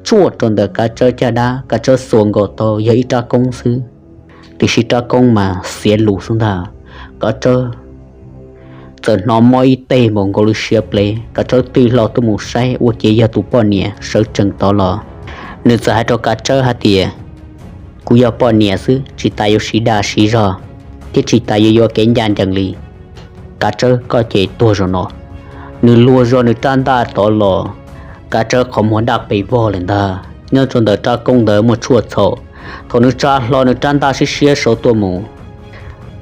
tshuaj rau ntawm Kav Tsawb caj dab, Kav Tsawb xuas nkaus tau yog ib rab koob xwb, tiam sis rab koob mas xiav lus xwb ntag. Kav Tsawb txawm hnov mob ib teg npaum nkaus li siav plev, Kav Tsawb tig hlo tuaj mus saib ua ciav yog tus poj niam sawv tsees tod los. Nws txawm hais rau Kav Tsawb hais tias, kuv yog poj niam xwb, tsis tas yuav siv dag siv zog, thiab tsis tas yuav yuav kev ncaj ncees li. Kav Tsawb, koj ces tuag zaum no. Nws luag zog nws rab ntaj tod los, Kav Tsawb qhov muag daj pes vog lawm ntag, nyob rau ntawm rab koob ntawd muaj tshuaj txhaum. Thaum nws tsa hlo nws rab ntaj siab siab sau tuaj mus,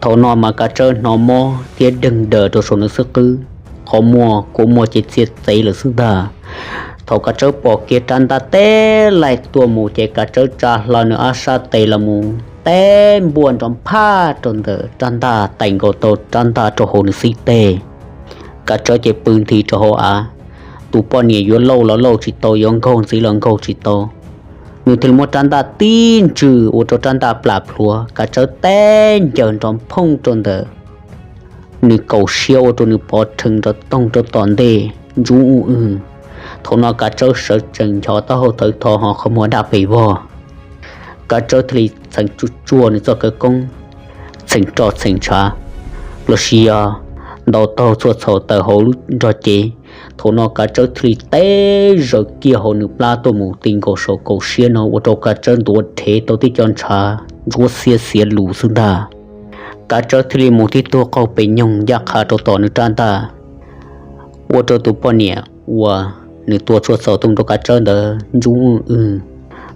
thaum no mas Kav Tsawb hnov mob thiab deeg daws rau saum nws xub qwb, qhov muag kua muag ces txiav txev lawm xwb ntag. Thaum Kav Tsawb pom kiag rab ntaj teb laij tuaj mus ces Kav Tsawb tsa hlo nws ob sab tes los mus teb npuaj nrov nphaj rau ntawm rab ntaj, tais nkaus tau rab ntaj rau hauv nws xib teg. Kav Tsawb ces pw nthi rau hauv av. Tus poj niam yuav lauj los lauj tsis tau, yuav nkaug ntxiv los nkaug tsis tau, nws thiaj li muab rab ntaj tib ntsws ua rau rab ntaj plam plhuav. Kav Tsawb teb ncaws nrov nphooj rau ntawm nws kaum siab ua rau nws pov rhees nrov toog rau tom ntej ntsub uj wg. Thaum no Kav Tsawb sawv tsees nchov taub hau thawv tho ho qhov muag daj pes vog. Kav Tsawb thiaj li txheem tsuaj tsuaj nws txoj khawv koob, txheem roj txheem ntshav los sis yog ntaus taug txhua txhaum tawm hauv lub nrog cev. Thaum no Kav Tsawb thiaj li teb zaws kiag hauv nws plab tuaj mus ti nkaus saum kaum siab no ua rau Kav Tsawb ntuav rhev tau tib co ntshav ntsuab xiab xiav lus xwb ntag. Kav Tsawb thiaj li mus tib tug qaug pes nyoog ncaj qha rau tom nws rab ntaj, ua rau tus poj niam uas nws tua txhua txhaum tuaj mus rau Kav Tsawb ntawd ntsub uj wg.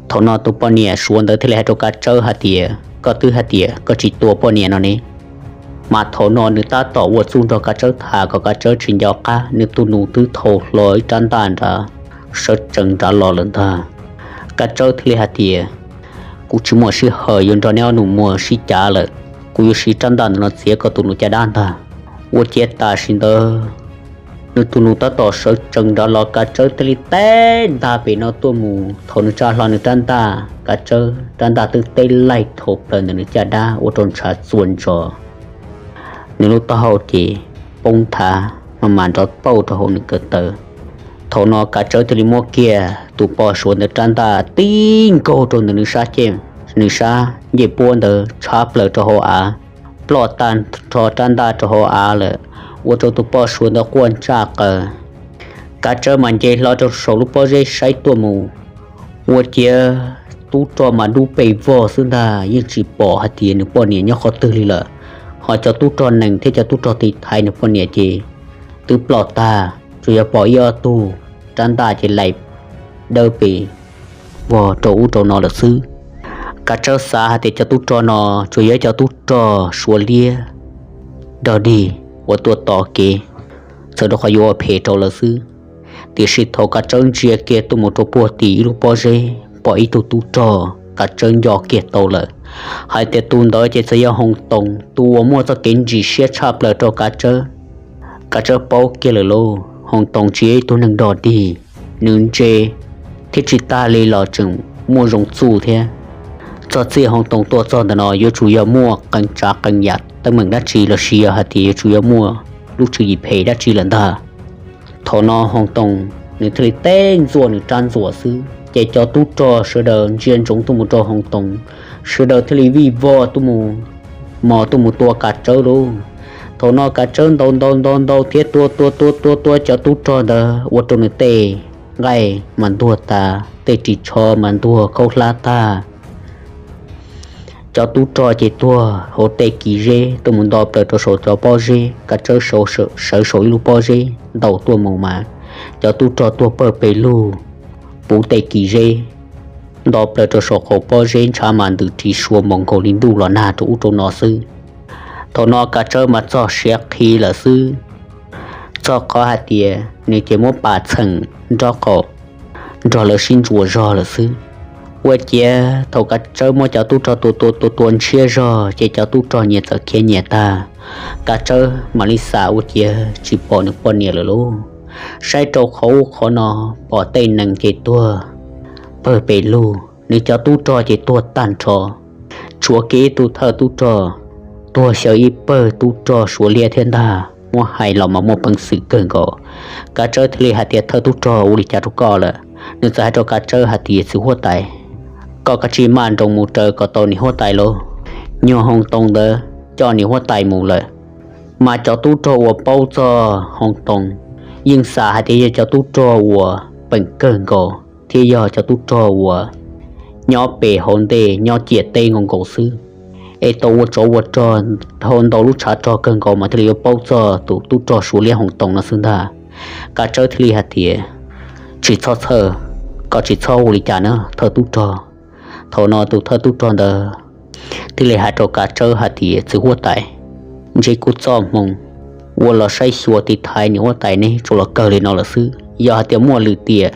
Thaum no tus poj niam Suav ntawd thiaj li hais rau Kav Tsawb hais tias, koj twb hais tias koj tsis tua poj niam no ne. Mas thaum no nws tab tom ua txuj nrog Kav Tsawb tham kom Kav Tsawb tsis nco qab, nws tus nus twb thau hlo ib rab ntaj nrad sawv tsees nrad los lawm ntag. Kav Tsawb thiaj li hais tias, kuv tsis muaj sij hawm yuav nrog neb ob nus muag sib cav lawm, kuv yuav siv rab ntaj ntawm no txiav koj tus nus caj dab ntag. Ua ciav tam sim ntawd nws tus nus tab tom sawv tsees nrad los, Kav Tsawb thiaj li teb ntag pem no tuaj mus. Thaum nws tsa hlo nws rab ntaj, Kav Tsawb rab ntaj twb teb laij dhau plaws ntawm nws caj dab ua rau ntshav txuas ntsos, nws lub taub hau ces poob thav mas mam nrov pauj rau hauv nws ko taw. Thaum no Kav Tsawb thiaj li muab kiag tus poj Suav ntawd rab ntaj tib nkaug rau ntawm nws sab ceg, nws sab ncej puab ntawd tshab plaws rau hauv av, ploj tag nrho rab ntaj rau hauv av lawm, ua rau tus poj Suav ntawd quaj ntsaj qaws. Kav Tsawb mas nce hlo rau saum lub pob zeb saib tuaj mus, ua ciav tub rog mas dub pes vog xwb ntag, yeej tsis pom hais tias nws poj niam nyob qhov twg li lawm. Ho cov tub rog nees thiab cov tub rog tiv thaiv nws poj niam ces twb ploj tag, tsuas yog pom ib ob tug rab ntaj ces laim dawb pes vog rau ub rau no lawm xwb. Kav Tsawb xav hais tias cov tub rog no tsuas yog cov tub rog Suav liab dog dig uas tuaj tos kev, txawm rau qhov yuav ua phem rau lawv xwb. Tiam sis thaum Kav Tsawb ntsia kiag tuaj mus rau puag tim ib lub pob zeb pom ib tug tub rog, Kav Tsawb nco kiag tau lawm hais tias tus ntawd ces txawm yog Hoos Toos, tus uas muaj txoj kev ntsim siab tshaj plaws rau Kav Tsawb. Kav Tsawb paub kiag lawm lauj, Hoos Toos tsis yog ib tug neeg dog dig, nws ntse thiab tsis tag li los tseem muaj zoo txuj thiab. Txog txij Hoos Toos tuaj txog ntawm no yuav tsum yog muaj qee tsav qee yam teeb meem dab tsi los sis yog hais tias yuav tsum yog muaj lub tswv yim phem dab tsi lawm ntag. Thaum no Hoos Toos nws thiaj li teb ntxuaj nws rab ntxuam xwb, ces cov tub rog sawv daws ntsia ntsoov tuaj mus rau Hoos Toos, sawv daws thiaj li vij vog tuaj mus, mos tuaj mus tua Kav Tsawb lauj. Thaum no Kav Tsawb ntaus ntaus ntaus ntaus thiab tua tua tua tua tua cov tub rog ntawd ua rau nws tej nqaij mas ntuag tas, tej ris tsho mas ntuag khaub hlab tag. Cov tub rog ces tuag hauv tej kis zeb tuaj mus nto plaws rau saum cov pob zeb. Kav Tsawb sawv saum ib lub pob zeb ntaus tuaj mus mas cov tub rog tuag pawg pes lug puv tej kis zeb nto plaws rau saum qaum pob zeb, ntshav mas ntws ris sua npaum nkaus li ntuj los nag rau ub rau no xwb. Thaum no Kav Tsawb mas txog siav qhi lawm xwb, txog qhov hais tias nws ces muab pas txheem nraub qaum nrog lawv sib ntsuas zog lawm xwb. Ua ciav thaum Kav Tsawb muab cov tub rog tua tua tua tua ntshiab zog ces cov tub rog nyias txawm khiav nyias tag. Kav Tsawb mam li xav ua ciav tsis pom nws poj niam lawm lauj. Saib rau qhov ub qhov no pom tej nees ces tuag pawg pes lug, nws cov tub rog ces tuag tag nrho. Tshuav kiag ib tug thawj tub rog tuag xyaw ib pawg tub rog Suav liab thiab ntag. Muab hais los mas muaj peev xwm kawg nkaus. Kav Tsawb thiaj li hais tias, Thawj tub rog, ua li cas rau koj lawm? Nws txawm hais rau Kav Tsawb hais tias, Txiv huab tais, koj kav tsij maj nroos mus raws kom tau niam huab tais lauj. Nyuag Hoo Too ntawd coj niam huab tais mus lawm. Mas cov tub rog uas paub txog Hoo Too yeej xav hais tias yog cov tub rog uas peem kawg nkaus thiab yog cov tub rog uas nyob pem hauv ntej nyob ciam teb nkaus nkaus xwb, es tau ua tsov ua rog dhau ntau lub tshav rog kawg nkaus mas thiaj li yuav paub txog tus tub rog Suav liab Hoo Too no xwb ntag. Kav Tsawb thiaj li hais tias, Tsis txhob txhawj, koj tsis txhob ua li cas na thawj tub rog. Thaum no tus thawj tub rog ntawd thiaj li hais rau Kav Tsawb hais tias, Txiv huab tais, ntshe kuv txoj hmoo uas los saib xyuas tiv thaiv niam huab tais neb tsuas los kawg li no lawm xwb. Yog hais tias muaj lwm tiam,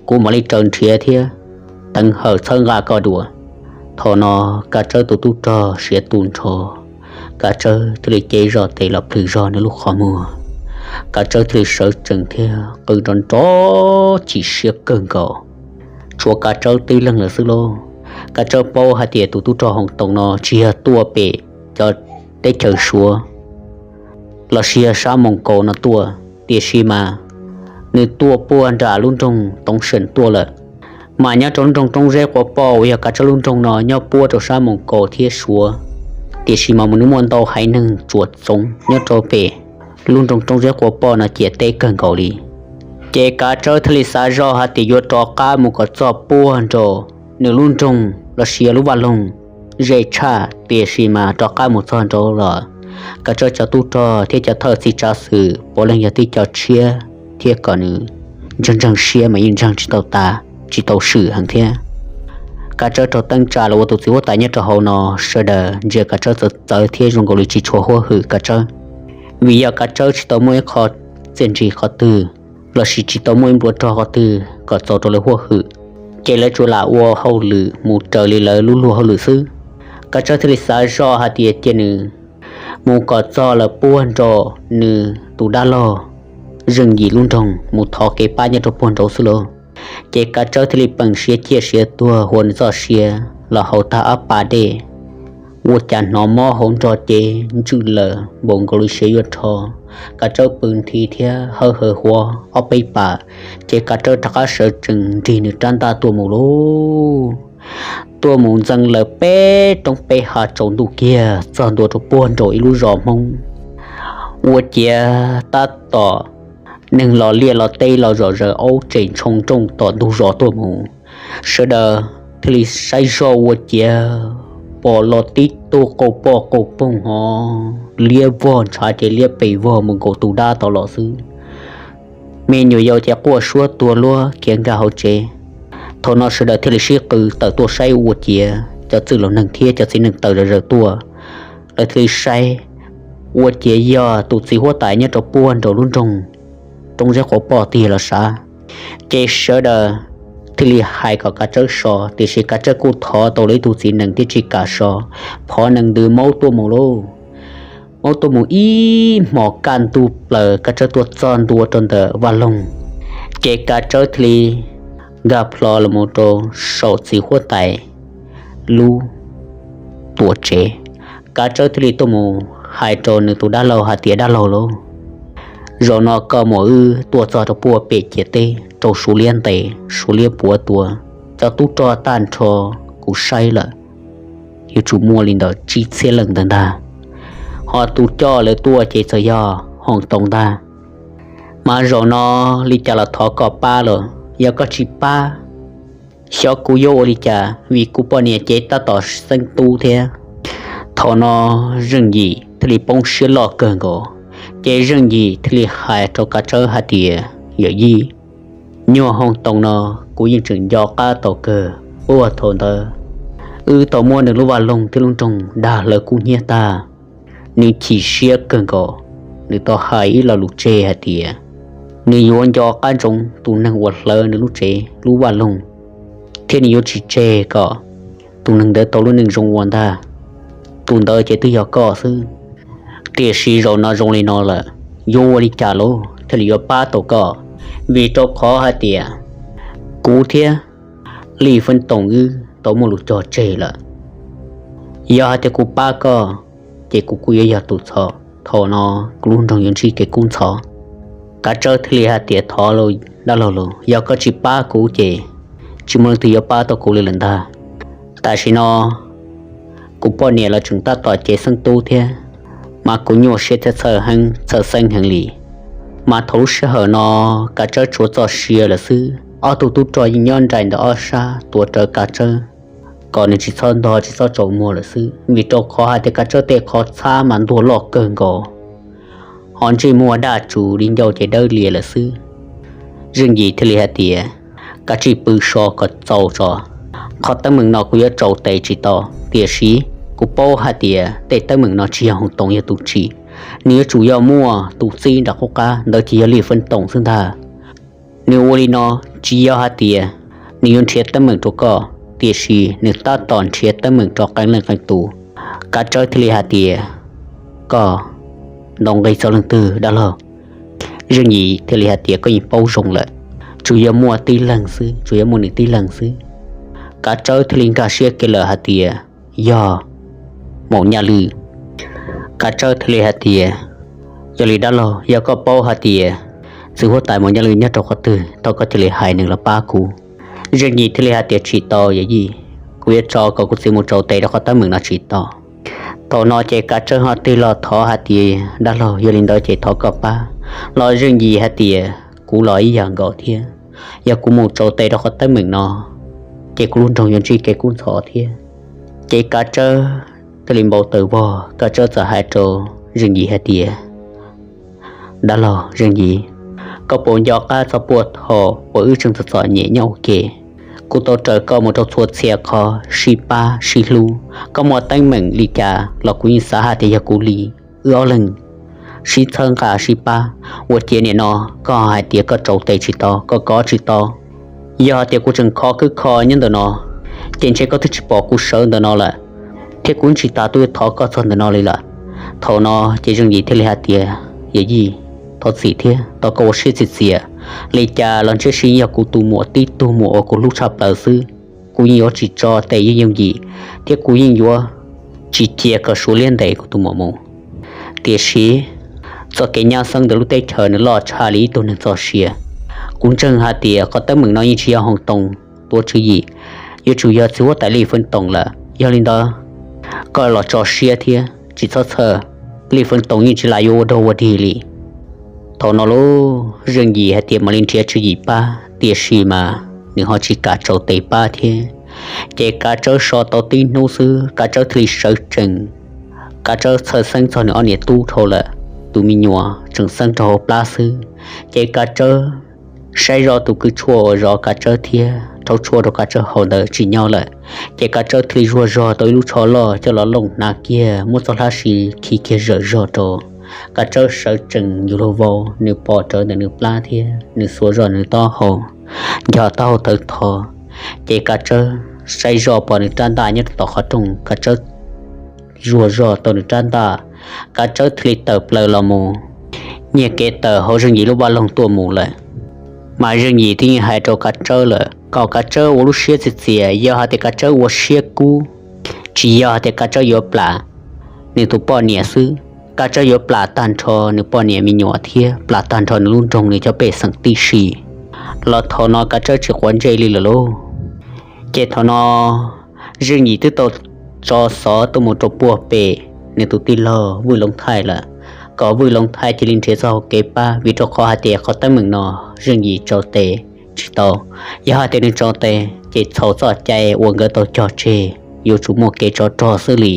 kuv mam li raws nrhiav thiab teev hawm txhawb nqa koj dua. Thaum no Kav Tsawb tus tub rog siav tu nrho, Kav Tsawb thiaj li cev zog tes los plhws zog nws lub qhov muag. Kav Tsawb thiaj li sawv tsees thiab qw nrov nrov chim siab kawg nkaus. Tshuav Kav Tsawb tib leeg lawm xwb lauj. Kav Tsawb paub hais tias tus tub rog Hoo Too no tsis yog tuaj pem cov teb chaws Suav los sis yog sab Moos Kaus no tuaj, tiam sis mas nws tuaj puag nram lub nroog Toov Seem tuaj lawm. Mas nyob rau lub nroog Roob Zeb Quav Poj uas yog Kav Tsawb lub nroog no nyob puab rau sab Moos Kaus thiab Suav, tiam sis mas nws muaj ntau haiv neeg tsuam txoov nyob rau pem lub nroog Roob Zeb Quav Poj no ciam teb kawg nkaus li. Ces Kav Tsawb thiaj li xav zoj hais tias yuav rov qab mus kom txog puag nraum nws lub nroog los sis yog lub vaj loog ze tshaj, tiam sis mas rov qab mus txog nraud los Kav Tsawb cov tub rog thiab cov thawj txiv tsav xwm puav leej yog tib co tshiab thiab kom nws ntseeg ntseeg siab mas yeej ntseeg tsis tau tas, tsis tau swm heev thiab. Kav Tsawb raug teeb tsa los ua tus txiv huab tais nyob rau hauv no, sawv daws ntsia Kav Tsawb txawv txawv thiab zoo nkaus li tsis tshua huab hwm Kav Tsawb, vim yog Kav Tsawb tsis tau muaj ib qho txiaj ntsig qhov twg los sis tsis tau muaj ib nplua rog qhov twg kom txaus rau lawv huab hwm, ces lawv tsuas lam ua hauj lwm mus raws li lawv lub luag hauj lwm xwb. Kav Tsawb thiaj li xav zoj hais tias cia nws mus kom txog lawm puag nraum nws tus dab laug Zeej Yim lub nroog, mus thov kev pab nyob rau puag nraud xwb lauj. Ces Kav Tsawb thiaj li peem siav ciaj siav tuag hua nws txoj sia los haus tag ob pas dej, ua cas hnov mob hauv nrog cev ntswj lawm npaum nkaus li siav yuav rho. Kav Tsawb pw nthi thiab hawb hawv huav ob peb pas, ces Kav Tsawb rov qab sawv tsees nrig nws rab ntaj tuaj mus lauj. Tuaj mus ntxeev lawm peb roob peb hav tsaus ntuj kiag txog ntua rau puag nraum ib lub zos Hmoob, ua ciav tab tom neeg los liaj los teb los zom zaws aub tsem ntshoo nrooj tom ntug zos tuaj mus. Sawv daws thiaj li saib zoj ua ciav pom los tib tug qau poj qau poog hov, liab vog ntshav ces liab pes vog mus nkaus tus dab tod los xwb. Me nyuam yaus ces quaj suab tuag luag khiav nkag hauv tsev. Thaum no sawv daws thiaj li sib qw tawm tuaj saib ua ciav cov txwj laus neeg thiab cov txiv neej tawm zom zaws tuaj. Lawv thiaj li saib ua ciav yog tus txiv huab tais nyob rau puag nraum lub nroog Roob Zeb Quav Poj tiag los sav. Ces sawv daws thiaj li hais kom Kav Tsawb so, tiam sis Kav Tsawb kuj thov tau lawv ib tug txiv nees thiab tsis kam so. Phov nees ntws maub tuaj mus lauj. Maub tuaj mus ib hmos kaj ntug plaws, Kav Tsawb tuaj txog ntua rau ntawm vaj loog, ces Kav Tsawb thiaj li nkag plho los mus rau saum txiv huab tais lub tuam tsev. Kav Tsawb thiaj li tuaj mus hais rau nws tus dab laug hais tias, Dab laug lauj, zaum no koj muam wb tuaj txog rau puag pem ciam teb raug Suav liab ntes, Suav liab puav tua, cov tub rog tag nrho kuv saib lawm yuav tsum muaj li ntawm tsib txhiab leej ntawd ntag. Ho tus coj lawv tuaj ces txawm yog Hoos Toos ntag. Mas zaum no li cas los thov koj pab los yog koj tsis pab, xyov kuv yuav ua li cas vim kuv poj niam ces tab tom xeeb tub thiab. Thaum no Zeej Yim thiaj li poob siab loj kawg nkaus, ces Zeej Yim thiaj li hais rau Kav Tsawb hais tias, Yawm yij, nyuag Hoos Toos no kuv yeej tseem nco qab tau kawg. Puag thaum ntawd wb tau muab nws lub vaj loog thiab lub nroog dag hlawv kub hnyiab tag. Nws chim siab kawg nkaus, nws tau hais ib lo lus tseg hais tias nws yuav nco qab ntsoov tus neeg uas hlawv nws lub tsev lub vaj loog, thiab nws yuav tsis tseg kom tus neeg ntawd tau lub neej zoo ua ntag. Tus ntawd ces twb yog koj xwb. Tiam sis zaum no zoo li no lawm, yuav ua li cas los thiaj li yuav pab tau koj? Vim rau qhov hais tias kuv thiab Lij Feeb Toom wb tau muaj lus cog tseg lawm. Yog hais tias kuv pab koj, ces kuv kuj yuav yog tus txhaum. Thaum no kuv lub nroog yuav ntsib kev kub ntxhov. Kav Tsawb thiaj li hais tias, Thov dab laug los, yog koj tsis pab kuv ces tsis muaj leej twg yuav pab tau kuv li lawm ntag. Tam sim no kuv poj niam los tseem tab tom cev xeeb tub thiab, mas kuv nyuaj siab thiab txhawj heev, txhawj xeeb heev li. Mas thaum lub sij hawm no Kav Tsawb tshuav txoj sia lawm xwb. Ob tug tub rog yeej nyob nraim ntawm ob sab tuav rawv Kav Tsawb kom nws tsis txhob ntog tsis txhob tsaus muag lawm xwb, vim rau qhov hais tias Kav Tsawb tej qhov txhab mas ntuag loj kawg nkaus, ho ntsej muag daj tsus li ncauj ces dawb lias lawm xwb. Zeej Yim thiaj li hais tias, Kav tsij pw so kom txaus tso, qhov teeb meem no kuv yuav tsaus tes tsis tau, tiam sis kuv paub hais tias tej teeb meem no tsis yog Hoos Toos yog tus tsim, nws yuav tsum yog muaj tus txib nram qub qab, ntawd ces yog Lij Feeb Toom xwb ntag. Nws ua li no tsis yog hais tias nws yuav nrhiav teeb meem rau koj, tiam sis nws tab tom nrhiav teeb meem rau qee leej qee tus. Kav Tsawb thiaj li hais tias, Koj ntaus nqi txog leej twg dab laug? Zeej Yim thiaj li hais tias, Koj yeej paub zoo lawm, tsuas yog muaj tib leeg xwb, tsuas yog muaj nws tib leeg xwb. Kav Tsawb thiaj li nkag siab kiag lawm hais tias, Yog Maum Nyaj Lwj. Kav Tsawb thiaj li hais tias, Yog li dab laug, yog koj paub hais tias txiv huab tais Maum Nyaj Lwj nyob rau qhov twg, thov koj cia li hais nws los pab kuv. Zeej Yim thiaj li hais tias, Tsis tau yawm yij, kuv yuav tso kom kuv txiv mus tsaus tes rau qhov teeb meem no tsis tau. Thaum no ces Kav Tsawb ho tig los thov hais tias, Dab laug, yog li ntawd ces thov koj pab. Los Zeej Yim hais tias, Kuv los ib yam nkaus thiab, yog kuv mus tsaus tes rau qhov teeb meem no, ces kuv lub nroog yuav ntsib kev kub ntxhov thiab. Ces Kav Tsawb thiaj li npau taws vog, Kav Tsawb txawm hais rau Zeej Yim hais tias, Dab laug Zeej Yim, koj puas nco qab txog puag thaum uas wb tseem txom txom nyem nyob ua ke, kuv tau raws koj mus rau txhua txhia qhov sib pab sib hlub, koj muaj teeb meem li cas los kuv yeej xav hais tias yog kuv li. Wb ob leeg sib txhawb nqa sib pab, ua ciav nim no koj hais tias koj tsaus tes tsis tau, koj kov tsis tau. Yog hais tias kuv tseem kho khwb kho nyob ntawm no, ces ntshe koj twb tsis pom kuv sawv ntawm no lawm, thiab kuv tsis tas tuaj yuav thov koj txog ntawm no li lawm. Thaum no ces Zeej Yim thiaj li hais tias, Yawm yij, thov txim thiab, thov koj ua siab txias txias. Li cas los ntshe yeej yog kuv tus muam tib tug muam uas kuv hlub tshaj plaws xwb. Kuv yeej yuav tsis tso tes Zeej Yim, thiab kuv yeej yuav tsis cia kom Suav liab ntes kuv tus muam mus. Tiam sis txoj kev nyab xeeb ntawm lub teb chaws nws loj tshaj li ib tug neeg txoj sia. Kuv ntseeg hais tias qhov teeb meem no yeej tsis yog Hoos Toos tuav tswv yim, yuav tsum yog txiv huab tais Lij Feeb Toos lawm. Yog li ntawd, koj los tso siab thiab tsis txhob txhawj, Lij Feeb Toos yeej tsis lam yuav ua dog ua dig li. Thaum no lub Zeej Yim hais tias mam li nrhiav tswv yim pab, tiam sis mas nws ho tsis kam tsaus tes pab thiab. Ces Kav Tsawb so tau tib hnub xwb, Kav Tsawb thiaj li sawv tsees. Kav Tsawb txhawj xeeb txog nws ob niam tub dhau lawm, tus me nyuam tseem xeeb rau hauv plab xwb. Ces Kav Tsawb saib zoj tus kwv tshuaj uas zov Kav Tsawb thiab rhaub tshuaj rau Kav Tsawb haus ntawd tsis nyob lawm. Ces Kav Tsawb thiaj li zuag zog tau ib lub tsho loj coj los looj hnav kiag, muab txoj hlab siv khi kiag zawm zog rau. Kav Tsawb sawv tsees yug lug vau, nws pom rawv ntawm nws plab thiab nws xuas zog nws taub hau, nco taub hau tawv tho. Ces Kav Tsawb saib zoj pom nws rab ntaj nyob rau tom qhov rooj, Kav Tsawb zuag zog tau nws rab ntaj, Kav Tsawb thiaj li tawm plaws los mus nyiag kev tawm hauv Zeej Yim lub vaj loog tuaj mus lawm. Mas Zeej Yim twb yeej hais rau Kav Tsawb lawm kom Kav Tsawb ua lub siab txias txias, yog hais tias Kav Tsawb ua siab kub, tsis yog hais tias Kav Tsawb yuav plam nws tus poj niam xwb, Kav Tsawb yuav plam tag nrho nws poj niam me nyuam thiab plam tag nrho nws lub nroog nws cov pej xeem tib si. Los thaum no Kav Tsawb tsis quav ntsej li lawm lauj. Ces thaum no Zeej Yim twb tau tso xov tuaj mus rau puag pem nws tus tij laug Vwj Loov Thaij lawm, kom Vwj Loov Thaij cia li nrhiav txoj hauv kev pab, vim rau qhov hais tias qhov teeb meem no Zeej Yim tso tes tsis tau. Yog hais tias nws tso tes ces txhaum txoj cai uas nkawd tau cog tseg yuav tsum muaj kev tsov rog xwb li.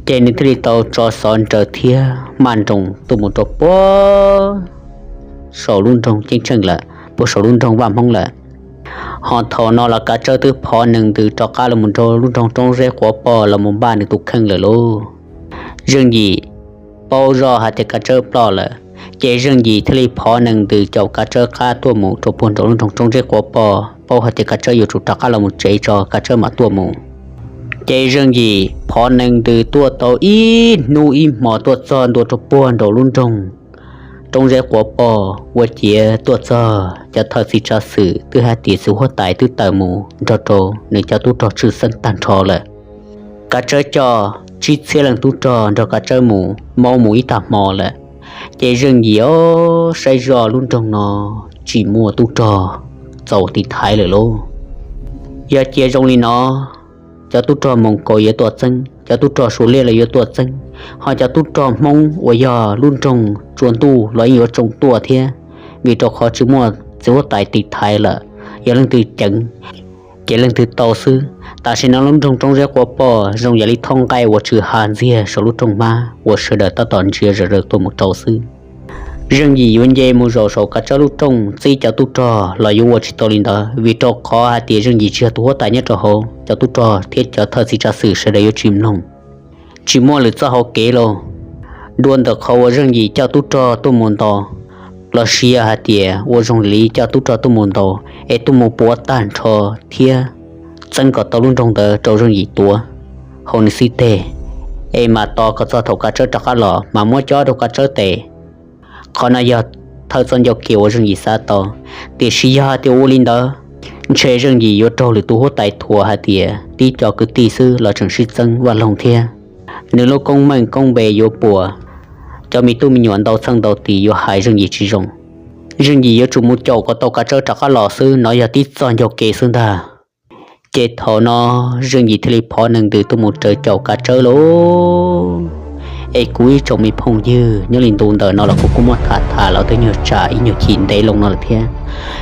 Ces nws thiaj li tau tso xov nraws thiab maj nroos tuaj mus rau puag saum lub nroog Ceeb Tsheej lawm, puag saum lub nroog Vaj Hmoob lawm. Ho thaum no los Kav Tsawb twb phov nees ntws rov qab los mus nrog lub nroog Roob Zeb Quav Poj los mus npaj nws tus kheej lawm lauj. Zeej Yim paub zoj hais tias Kav Tsawb ploj lawm, ces Zeej Yim thiaj li phov nees ntws caum Kav Tsawb qab tuaj mus rau puag nraum lub nroog Roob Zeb Quav Poj, paub hais tias Kav Tsawb yuav tsum rov qab los mus tsev tso Kav Tsawb mam tuaj mus. Ces Zeej Yim phov nees ntws tuaj tau ib hnub ib hmo tuaj txog ntua rau puag nraum lub nroog Roob Zeb Quav Poj ua ciav tuaj txog, cov thawj txiv tsav xwm twb hais tias txiv huab tais twb tawm mus nrog rau nws cov tub rog tshwj xeeb tag nrho lawm. Kav Tsawb coj tsib txhiab leej tub rog nrog Kav Tsawb mus maub mus ib tag hmo lawm. Ces Zeej Yim os saib zoj lub nroog no tsis muaj tub rog txaus tiv thaiv lawm lauj. Yog cia zoo li no, cov tub rog Moos Kaus yuav tuaj txeeb, cov tub rog Suav Liaj los yuav tuaj txeeb, ho cov tub rog Hmoob uas yog lub nroog Tsua Ntuj los yeej yuav tsoo tuaj thiab, vim rau qhov tsis muaj txiv huab tais tiv thaiv lawm. Yog leej twg ceev ces leej twg tau xwb. Tam sim no lub nroog Roob Zeb Quav Poj zoo yam li thooj nqaij uas tshwm ha ntxiag saum lub rooj hmab uas sawv daws tab tom ntsia zom zaws tuaj mus rau xwb. Zeej Yim yuav nce mus zaum saum Kav Tsawb lub rooj txib cov tub rog los yuav ua tsis tau li ntawd, vim rau qhov hais tias Zeej Yim tsis yog tus huab tais nyob rau hauv, cov tub rog thiab cov thawj txiv tsav xwm sawv daws yuav tsis mloog. Tsis muaj lwm txoj hauv kev lauj. Dua ntawm qhov uas Zeej Yim coj tub rog tuaj mus ntaus los sis yog hais tias ua zoo li coj tub rog tuaj mus ntaus es tuaj mus puav tag nrho thiab txeeb kom tau lub nroog ntawd rau Zeej Yim tuav hauv nws xib teg, es mam tos kom txog thaum Kav Tsawb rov qab los mas muab cob rau Kav Tsawb tes. Qhov no yog thawj txoj ncauj kev uas Zeej Yim xav tau. Tiam sis yog hais tias ua li ntawd, ntshe Zeej Yim yuav raug lwm tus huab tais thuam hais tias tib co kwv tij xwb los tseem sib txeeb vaj loog thiab, nws lub koob meej koob npe yuav puas, cov me tub me nyuam ntau txheej ntau tis yuav hais Zeej Yim tsis zoo. Zeej Yim yuav tsum mus caum kom tau Kav Tsawb rov qab los xwb, no yog tib txoj ncauj kev xwb ntag. Ces thaum no Zeej Yim thiaj li phov nees ntws tuaj mus raws caum Kav Tsawb lauj. Es kuv ib tsoom me phooj ywg, nyob li ntu ntawm no los kuv kuj muab tham tham los twb nyuag tsam ib nyuag chim ntev loo no lawm thiab.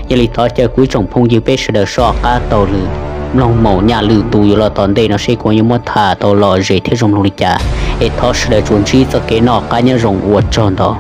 Yog li thov caw kuv ib tsoom phooj ywg peb sawv daws soj qab taug lwm, mloog maum nyaj lwm tus yuav los tom ntej no seb kuv yuav muab tham tau lom zem thiab zoo mloog li cas. Es thov sawv daws tsuas ntsib txoj kev noj qab nyob zoo, ua tsaug ntau.